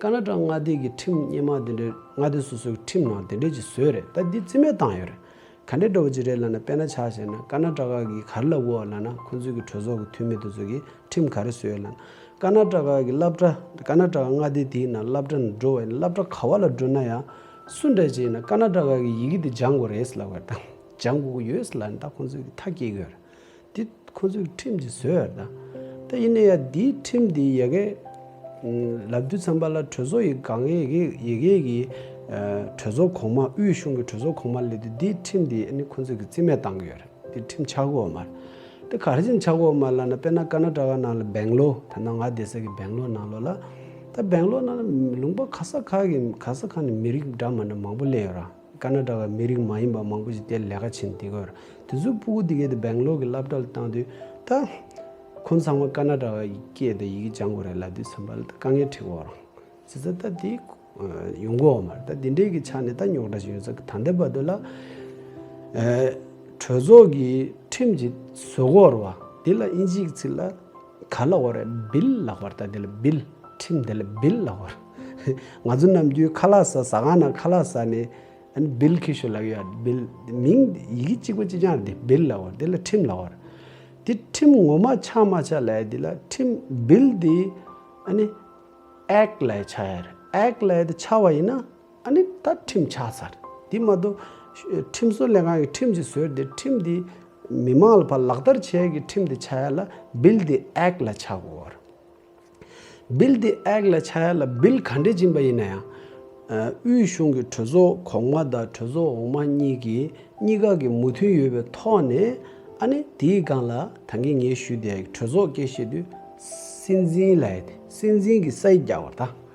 ཀར་ན་ཊ་ཀ་མངའ་སྡེ་གི་ཁྲིམས་སྔོན་མ་དེ་འདྲའི་མངའ་སྡེ་སོ་སོའི་ཁྲིམས་ནང་དེ་འདྲས་ཅིག་བཟོས་རེད། ད་འདི་རྩིས་མེད་བཏང་ཡོད་རེད། ག་འདྲས་འདྲ་བོ་ཅིག་རེད་ལབ་ན། དཔེར་ན་ཆ་བཞག་ན་ཀར་ན་ཊ་ཀ་གིས་ག་རེ་ལབ་ཀྱི་ཡོད་ལབ་ན། ཁོང་ཚོའི་གི་གྲོས་ཚོགས་ཀྱི་འཐུས་མི་དེ་ཚོ་གིས་ཁྲིམས་ག་རེ་བཟོས་ཡོད་ལབ་ན། ཀར་ན་ཊ་ཀ་གི་སློབ་གྲྭ། ཀར་ན་ཊ་ཀ་མངའ་སྡེ་དེའི་ནང་སློབ་གྲྭ་ནང་འགྲོ་བ་ཡིན་ན། སློབ་གྲྭ་ག་བ་ལ་འགྲོ་ན་ཡང་སུ་འདྲ་ཅིག་ཡིན་ན་ཀར་ན་ཊ་ཀ་གི་ཡི་གེ་དེ་སྦྱང་དགོས་རེད་ལབ་པ་དང་། སྦྱང་དགོས་ཀྱི་ཡོད་ལབ་ན། ད་ཁོང་ཚོས་ཐག་བཅད་ཀྱི་ཡོད་རེད། དེ་ཁོང་ཚོས་ཁྲིམས་ཅིག་བཟོས་ཡོད་རེད། ད་ད་ཡིན་ན་ཡང་དེའི་ཁྲིམས་དེ་ཡ་གི་ལབ་དུས་ཙམ་པ་ལ། གྲོས་ཚོགས་ཡི་སྒང་གི་ཡ་གི་ཡ་གི་གི་གྲོས་ཚོགས་གོང་མ། དབུས་གཞུང་གི་གྲོས་ཚོགས་གོང་མ་ལབ་དུས། དེའི་ཁྲིམས་དེ་ཨ་ནི་ཁོང་ཚོས་གི་རྩིས་མེད་བཏང་གི་ཡོད་རེད། དེ་ཁྲིམས་ཆགས་ཀྱི་ཡོད་མ་རེད། དེ་ག་རེ་བྱས་ནས་ཆགས་ཀྱི་ཡོད་མ་རེད་ལབ་ན། དཔེར་ན་ཀར་ན་ཊ་ཀ་ནང་ལ་སྦེང་ལོར། ད་ནང་ང་བསྡད་ས་གི་སྦེང་ལོར་ནང་ལོགས་ལ། ད་སྦེང་ལོར་ནང་ལ་ལུང་པ་ག་ས་ག་གི་ག་ས་ག་ནས་མི་རིགས་འདྲ་མི་འདྲ་མང་པོ་སླེབས་ཡོད་རེད། ཀར་ན་ཊ་ཀ་མི་རིགས་མ་ཡིན་པ་མང་པོ་ཞིག་དེར་ལས་ཀ་བྱེད་བསྡད་ཀྱི་ཡོད་རེད། དེ་ཚོའི་སྤུ་གུ་དེ་གས་དེ་སྦེང་ལོར་གི་སློབ་གྲྭ་ལ་བཏང་དུས། ད་ཁོང་ཚང་མ་ཀར་ན་ཊ་ཀ་གི་སྐད་དང་ཡི་གེ་སྦྱང་དགོས་རེད་ལབ་དུས་ཙམ་པ་ལ། ད་དཀའ་ངལ་འཕྲད་ཀྱི་ཡོད་རེད། བྱས་ཙང་ད་དེ་ཡོང་གི་ཡོད་མ་རེད། ད་དེ་འདྲའི་གི་ཆ་ནས་ད་རྙོག་དྲ་ཞིག་ཡོད་ཙང་། ད་ལྟའི་བར་དུ་ལ་གྲོས་ཚོགས་ཀྱི་ཁྲིམས་ཅིག་བཟོ་དགོས་རེད་པ། དེ་ལ་དབྱིན་ཇིའི་ཚིག་ལ་ག་ལབ་དགོས་རེད། བིལ་ལབ་དགོས་རེད། ད་དེ་ལ་བིལ། ཁྲིམས་དེ་ལ་བིལ་ལབ་དགོས་རེད། ང་ཚོ་ནམ་རྒྱུན་ཁ་ལག་ཟ། ཟ་ཁང་ནང་ཁ་ལག་ཟ་ནས་ཨ་ནི་བིལ་འཁྱེར་ཤོག་ལབ་ཡོད། བིལ། མིང་ཡི་གེ་གཅིག་པ་གཅིག་རྐྱང་རེད། དེ་བིལ་ལབ་དགོས་རེད། དེ་ལ་ཁྲིམས་ལབ་དགོས་རེད། དེ་ཁྲིམས་ངོ་མ་ཆགས་མ་ཆགས་ལབ་ཡ་དེ་ལ། ཁྲིམས་བིལ་དེ་ཨ་ནི་ཨེཀཊ་ལབ་ཡ་ཆགས་ཡ་རེད། ཨེཀཊ་ལབ་ཡ་དེ་ཆགས་པ་ཡིན་ན་ཨ་ནི་ད་ཁྲིམས་ཆགས་ཚར། དེ་མ་གཏོགས་ཁྲིམས་བཟོ་ལས་ཁང་གིས་ཁྲིམས་ཅིག་བཟོས་ཏེ། ཁྲིམས་དེ་མི་མང་ལ་ཕར་ལག་བསྟར་བྱེད་ཡ་གི་ཁྲིམས་དེ་ཆགས་ཡ་ལ་བིལ་དེ་ཨེཀཊ་ལ་ཆགས་དགོས་རེད། བིལ་དེ་ཨེཀཊ་ལ་ཆགས་ཡ་ལ། བིལ་ག་འདྲས་ཡིན་པ་ཡིན་ན་ཡང་། ཨ། དབུས་གཞུང་གི་གྲོས་ཚོགས་གོང་མ་དང་གྲོས་ཚོགས་འོག་མ་གཉིས་ཀྱིས། གཉིས་ཀ་གི་མོས་མཐུན་ཡོད་པའི་ཐོག་ནས། ཨ་ནི་དེའི་སྒང་ལ་ད་གིན་ངས་ཞུས་དེ་གྲོས་ཚོགས་སྐད་བཤད་དུས་སྲིད་འཛིན་ལབ་ཡ་དེ། སྲིད་འཛིན་གྱིས་སའིན་རྒྱག་པ་རེད། ད་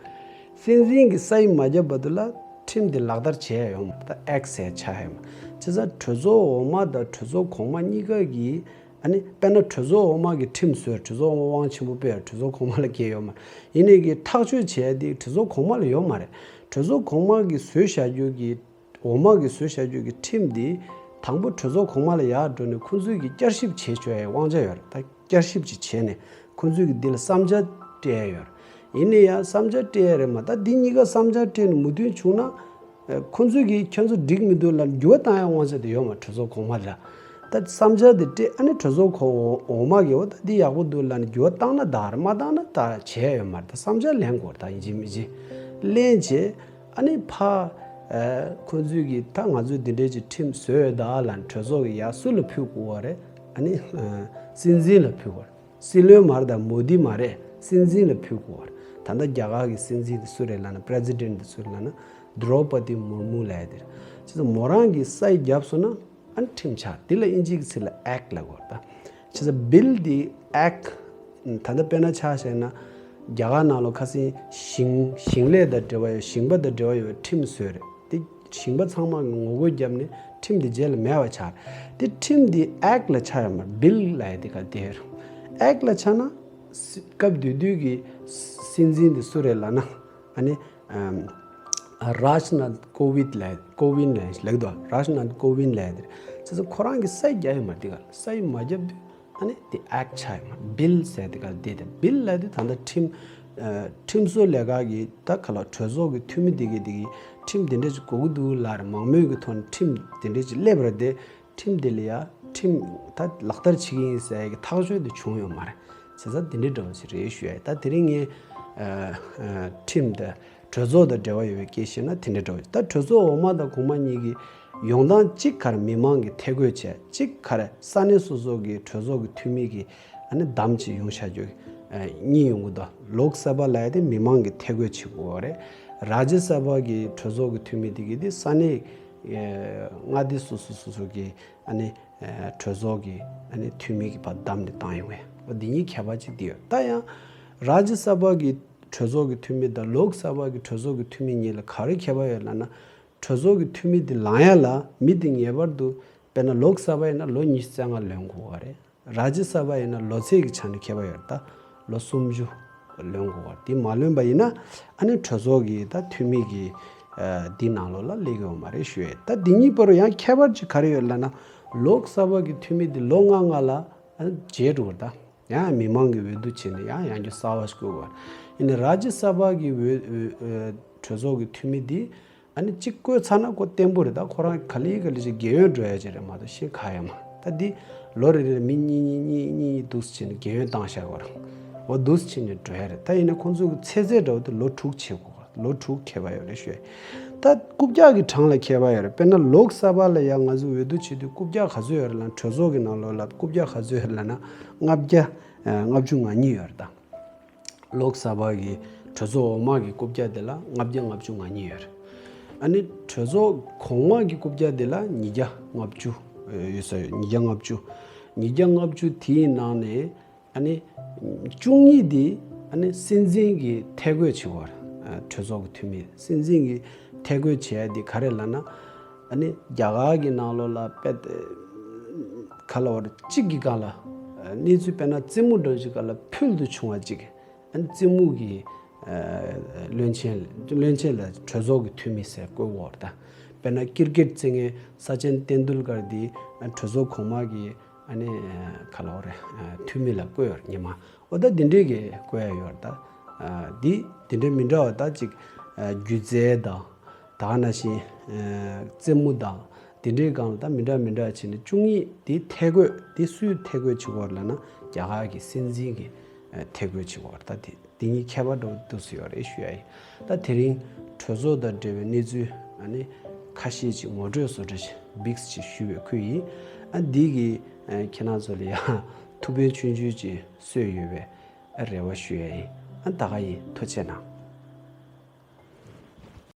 སྲིད་འཛིན་གྱིས་སའིན་མ་བརྒྱབ་བར་དུ་ལ་ཁྲིམས་དེ་ལག་བསྟར་བྱས་ཡ་ཡོད་མ་རེད། ད་ཨེཀཊ་ཟེར་ཆགས་ཡ་ཡོད་མ་རེད། བྱས་ཙང་གྲོས་ཚོགས་འོག་མ་དང་གྲོས་ཚོགས་གོང་མ་གཉིས་ཀ་གིས། ཨ་ནི་དཔེར་ན་གྲོས་ཚོགས་འོག་མ་གིས་ཁྲིམས་བཟོས། གྲོས་ཚོགས་འོག་མ་དབང་ཆེན་པོ་དཔེ། གྲོས་ཚོགས་གོང་མ་ལ་འགན་ཡོད་མ་རེད། ཡིན་ནའི་གི་ཐག་གཅོད་བྱས་དེ་གྲོས་ཚོགས་གོང་མ་ལ་ཡོད་མ་རེད། གྲོས་ཚོགས་གོང་མ་གིས་བཟོས་བཞག་རྒྱུ་གི། འོག་མ་གིས་བཟོས་བཞག་རྒྱུ་གི་ཁྲིམས་དེ་དང་པོ་གྲོས་ཚོགས་གོང་མ་ལ་ཡར་འགྲོ་ནས་ཁོང་ཚོས་གི་བསྐྱར་ཞིབ་བྱེད་ཆོག་ཡའི་དབང་ཆ་ཡོད་རེད། ད་བསྐྱར་ཞིབ་ཅིག་བྱས་ནས་ཁོང་ཚོས་གི་འདི་ལ་བསམ་འཆར་སྤྲད་ཡ་ཡོད་རེད། ཡིན་ནའི་ཡང་བསམ་འཆར་སྤྲད་ཡ་རེད་མ། ད་འདི་གཉིས་ཀ་བསམ་འཆར་སྤྲད་ནས་མོས་མཐུན་བྱུང་ན། ཨ། ཁོང་ཚོས་གི་ཁྱོད་ཚོ་འགྲིག་མི་འདུག་ལབ་འགྱུར་བ་བཏང་ཡ་དབང་ཆ་དེ་ཡོད་མ། གྲོས་ཚོགས་གོང་མ་ལ། ད་བསམ་འཆར་དེ་སྤྲད། ཨ་ནི་གྲོས་ཚོགས་གོང་འོག་མ་གིས། འོ་ད་འདི་ཡག་པོ་འདུག་ལབ་ནས་འགྱུར་བ་བཏང་ན་ད་རེད། མ་བཏང་ན་ད་བྱས་ཡོད་མ་རེད། ད་བསམ་འཆར་ལེན་དགོས་རེད། ད་ཡིན་གཅིག་མིན་གཅིག་ལེན་བྱས། ཨ་ནི་ཕ། ཨ། ཁོང་ཚོས་གི་ད་ང་ཚོས་འདི་འདྲའི་ཅིག་ཁྲིམས་བཟོས་ཡོད་ད་ལབ་ནས་གྲོས་ཚོགས་གི་ཡར་སུ་ལ་ཕུལ་དགོས་པ་རེད། ཨ་ནི། ཨ། སྲིད་འཛིན་ལ་ཕུལ་དགོས་རེད། སྲིད་བློན་མ་རེད། ད་མོ་དི་མ་རེད། སྲིད་འཛིན་ལ་ཕུལ་དགོས་པ་རེད། ད་ལྟ་རྒྱ་གར་གི་སྲིད་འཛིན་དེ་སུ་རེད་ལབ་ན། པི་རེ་སི་ཌེན་ཊི་དེ་སུ་རེད་ལབ་ན། དྲོ་པ་ཏི་མུར་མུ་ལབ་ཡ་དེ་རེད། བྱས་ཙང་མོ་རང་གིས་སའིན་བརྒྱབ་སོང་ན་ཨ་ནི་ཁྲིམས་ཆགས། དེ་ལ་དབྱིན་ཇིའི་ཚིག་ལ་ཨེཀཊ་ལབ་དགོས་རེད། ད་བྱས་ཙང་བིལ་དེ་ཨེཀཊ། ད་ལྟ་དཔེར་ན་ཆ་བཞག་ན། རྒྱ་གར་ནང་ལོགས་ཁ་སང་ཞིང་། ཞིང་ལས་དང་འབྲེལ་བ་ཡོད། ཞིང་པ་དང་འབྲེལ་བ་ཡོད་པའི་ཁྲིམས་བཟོས་རེད། དེ་ཞིང་པ་ཚང་མ་གིས་ངོ་རྒོལ་བརྒྱབ་ནས་ཁྲིམས་དེ་རྗེས་ལ་མེད་པ་ཆགས། དེ་ཁྲིམས་དེ་ཨེཀཊ་ལ་ཆགས་ཡོད་མ་རེད། བིལ་ལབ་ཡ་དེ་ག་དེ་རེད། ཨེཀཊ་ལ་ཆགས་ན་སྐབས་དེ་དུས་ཀྱི་སྲིད་འཛིན་དེ་སུ་རེད་ལབ་ན། ཨ་ནི། ཨམ། རཱཇ་ནཱཐ་ཀོ་ཝིད་ལབ། ཀོ་ཝིན་ལབ་ལབ་འདུག་རཱཇ་ནཱཐ་ཀོ་ཝིན་ལབ་ཡ་དེ་རེད། བྱས་ཙང་ཁོ་རང་གིས་སའིན་རྒྱག་ཡོད་མ་རེད། དེ་ག་སའིན་མ་བརྒྱབ་དུས། ཨ་ནི་དེ་ཨེཀཊ་ཆགས་ཡོད་མ་རེད། བིལ་ཟེར་དེ་ག་དེ་དེ་བིལ་ལབ་དུས་ད་ལྟ་ཁྲིམས། ཨ། ཁྲིམས་བཟོ་ལས་ཁང་གི་ད་ག་ལ་གྲོས་ཚོགས་ཀྱི་འཐུས་མི་དེ་གས་དེ་གིས་ཁྲིམས་དེ་འདྲ་ཅིག་དགོས་ཀྱི་འདུག་ལབ་རེད། མང་མོས་ཀྱི་ཐོག་ནས་ཁྲིམས་དེ་འདྲ་ཅིག་སླེབས་རེད་དེ། ཁྲིམས་དེ་ལ་ཡ་ཁྲིམས་ད་ལག་བསྟར་བྱེད་ཀྱི་ཡིན་ཟེར་ཡ་གི་ཐག་གཅོད་དེ་བྱུང་ཡོད་མ་རེད། བྱས་ཙང་དེ་འདྲ་འདྲ་བོ་ཞིག་རེད་ཞུ་ཡ། ད་དེ་རིང་ངས། ཨ། ཨ། ཁྲིམས་དང་གྲོས་ཚོགས་དང་འབྲེལ་བ་ཡོད་པའི་སྐད་བཤད་ན་དེ་འདྲ་འདྲ་བོ་ཞིག་ད་གྲོས་ཚོགས་འོག་མ་དང་གོང་མ་གཉིས་ཀྱིས། ཡོང་སྟངས་གཅིག་ག་རེ་མི་མང་གི་ཐད་བསྐོས་བྱས། གཅིག་ག་རེ་ས་གནས་སོ་སོ་གི་གྲོས་ཚོགས་ཀྱི་འཐུས་མི་གི་ཨ་ནི་བདམས་བྱས་ཡོང་བཞག་རྒྱུ། ཨ་གཉིས་ཡོང་གི་འདུག་ལོག་སབ་ལབ་ཡ་དེ་མི་མང་གི་ཐད་བསྐོས་བྱེད་དགོས་པ་རེད། རཱ་ཇི་སབ་ཀྱི་གྲོས་ཚོགས་ཀྱི་འཐུས་མི་དེ་གི་དེ་ས་གནས་ཨ་མངའ་སྡེ་སོ་སོ་སོ་སོ་གི་ཨ་ནི་ཨ་གྲོས་ཚོགས་ཀྱི་ཨ་ནི་འཐུས་མི་གི་ཕར་བདམས་ནས་བཏང་ཡོང་བས། འོ་འདི་གཉིས་ཁྱད་པར་ཅིག་དེ་ཡོད། ད་ཡང་རཱ་ཇི་སབ་ཀྱི་གྲོས་ཚོགས་ཀྱི་འཐུས་མི་དང་ལོག་སབ་ཀྱི་གྲོས་ཚོགས་ཀྱི་འཐུས་མི་གཉིས་ལ་ག་རེ་ཁྱད་པར་ཡོད་ལབ་ན། གྲོས་ཚོགས་ཀྱི་འཐུས་མི་དེ་ལངས་ཡ་ལ་མི་དེ་ངེས་པར་དུ། དཔེར་ན་ལོག་སབ་ཡིན་ན་ལོ་ཉི་ཤུ་རྩ་ལྔ་ལོན་དགོས་པ་རེད། རཱ་ཇི་སབ་ཡིན་ན་ལོ་ཚད་ཀྱི་ཆ་ནས་ཁྱད་པར་ཡོད་རེད། ད་ལོ་སུམ་ཅུ་ལོན་དགོས་པ་རེད། དེ་མ་ལོན་པ་ཡིན་ན་ཨ་ནི་གྲོས་ཚོགས་ཀྱི་ད་འཐུས་མི་གི་ཨ་འདི་ནང་ལོགས་ལ་སླེབས་ཀྱི་ཡོད་མ་རེད་ཞུ་ཡས། ད་འདི་གཉིས་བར་ཡང་ཁྱད་པར་ཅིག་ག་རེ་ཡོད་ལབ་ན། ལོག་སབ་ཀྱི་འཐུས་མི་དེ་ལོ་ལྔ་ལྔ་ལ་ཨ་ནི་བརྗེ་འགྲོ་བ་རེད། ད་ཡང་མི་མང་གི་འོས་བསྡུ་བྱས་ནས་ཡང་ཡང་བསྐྱར་གསར་པ་ཞིག་བསྐོ་དགོས་པ་རེད། ཡིན་ནའི་རཱ་ཇི་སབ་ཀྱི་འོས་འོས་ཨ་གྲོས་ཚོགས་ཀྱི་འཐུས་མི་དེ་ཨ་ནི་གཅིག་བསྐོས་ཚར་ན་ཁོ་བརྟན་པོ་རེད། ད་ཁོ་རང་ག་ལེ་ག་ལེ་ཅིག་རྒས་ཡོལ་འགྲོ་ཡ་ཅིག་རེད་མ་གཏོགས་གཞན་གང་ཡང་མ། ད་འདི་ལོ་རེ་རེར་མི་གཉིས་གཉིས་གཉིས་གཉིས་འདུག་སེ་བྱས་ནས་རྒས་ཡོལ་བཏང་བཞག་གོ་རང་། འོ་འདུག་སེ་བྱས་ནས་འགྲོ་ཡ་རེད། ད་ཡིན་ན་ཁོང་ཚོ་གི་ཚེ་ཚད་འདྲ་བོ་དེ་ལོ་དྲུག་བྱེད་དགོས། ལོ་དྲུག་ཁྱད་པར་ཡོད་རེད་ཞུ་ཡ། ད་རྐུབ་བཀྱག་གི་གྲངས་ལ་ཁྱད་པར་ཡོད་རེད། དཔེར་ན་ལོག་སབ་ལ་ཡང་ང་ཚོ་འོས་བསྡུ་བྱེད་དུས་རྐུབ་བཀྱག་ག་ཚོད་ཡོད་རེད་ལབ་ན། གྲོས་ཚོགས་ཀྱི་ནང་ལོགས་ལ་རྐུབ་བཀྱག་ག་ཚོད་ཡོད་རེད་ལབ་ན། ལྔ་བརྒྱ་ཨ་ལྔ་བཅུ་ང་གཉིས་ཡོད་རེད་ད། ལོག་སབ་ཀྱི་གྲོས་ཚོགས་འོག་མ་གི་རྐུབ་བཀྱག་དེ་ལ་ལྔ་བརྒྱ་ལྔ་བཅུ་ང་གཉིས་ཡོད་རེད། ཨ་ནི་གྲོས་ཚོགས་གོང་མ་གི་རྐུབ་བཀྱག་དེ་ལ་ཉིས་བརྒྱ་ལྔ་བཅུ་ཡོད་ས་ཡོད། ཉིས་བརྒྱ་ལྔ་བཅུ། ཉིས་བརྒྱ་ལྔ་བཅུ་དེའི་ནང་ནས་ཨ་ནི་བཅུ་གཉིས་དེ་ཨ་ནི་སྲིད་འཛིན་གྱིས་ཐད་བསྐོས་བྱེད་པ་རེད། ཨ་གྲོས་ཚོགས་ཀྱི་འཐུས་མི་སྲིད་འཛིན་གྱིས་ཐད་བསྐོས་བྱེད་ཡ་དེ་ག་རེ་ལབ་ན། ཨ་ནི་རྒྱ་གར་གྱི་ནང་ལོགས་ལ་དཔེ་ག་ལབ་དགོས་རེད། གཅིག་གི་སྒང་ལ་གནས་ཚུལ་དཔེར་ན་རྩེད་མོ་འདྲ་བོ་ཅིག་སྒང་ལ་ཕུལ་དུ་བྱུང་བ་ཅིག་ཨ་ནི་རྩེད་མོ་གི་ཨ་བློན་ཆེན་བློན་ཆེན་ལ་གྲོས་ཚོགས་ཀྱི་འཐུས་མི་ཟེར་བསྐོ་གི་ཡོད་རེད་ད། དཔེར་ན་ཀིར་ཀེད་རྩེད་མཁན་ས་ཅན་ཏེན་དུལ་ཀར་འདི་ཨ་གྲོས་ཚོགས་གོང་མ་གི་ཨ་ནི་ག་ལབ་དགོས་རེད། འཐུས་མི་ལ་བསྐོས་ཡོད་རེད་ཉི་མ། འོ་ད་འདི་འདྲས་ཀྱི་བསྐོ་ཡ་ཡོད་རེད་ད། ཨ་འདི་འདི་འདྲས་མི་འདྲ་བ་ད་ཅིག་ཨ་སྒྱུ་རྩལ་དང་། ད་ག་ནང་བཞིན་ཨ་རྩེད་མོ་དང་འདི་འདྲའི་སྒང་ལ་ད་མི་འདྲ་མི་འདྲ་བྱས་ནས་བཅུ་གཉིས་འདི་ཐད་བསྐོས་འདི་སུས་ཐད་བསྐོས་བྱེད་དགོས་རེད་ལབ་ན་རྒྱ་གར་གྱི་སྲིད་འཛིན་གྱིས་ཨ་ཐད་བསྐོས་བྱེད་དགོས་རེད་ད། དེ་འདི་གཉིས་ཁྱད་པར་འདྲ་བོ་འདུག་སེ་ཡོད་རེད་ཞུ་ཡ་ཡིན། ད་དེ་རིང་གྲོས་ཚོགས་དང་འབྲེལ་བའི་གནས་ཚུལ་ཨ་ནི་ཁ་ཤས་ཅིག་ངོ་སྤྲོད་བཟོ་འདྲ་ཅིག་བིགས་ཅིག་ཞུས་པའི་ཁུལ་ཡིན། ཨ་འདི་གིས་ཨ་ཁྱེད་རང་ཚོ་ལ་ཡང་ཐུགས་ཕན་ཆུང་ཆུང་ཅིག་གསོས་ཡོད་པའི་ཨ་རེ་བ་ཞུ་ཡ་ཡིན། ཨ་ད་ག་ཡིན། ཐུགས་རྗེ་གནང་།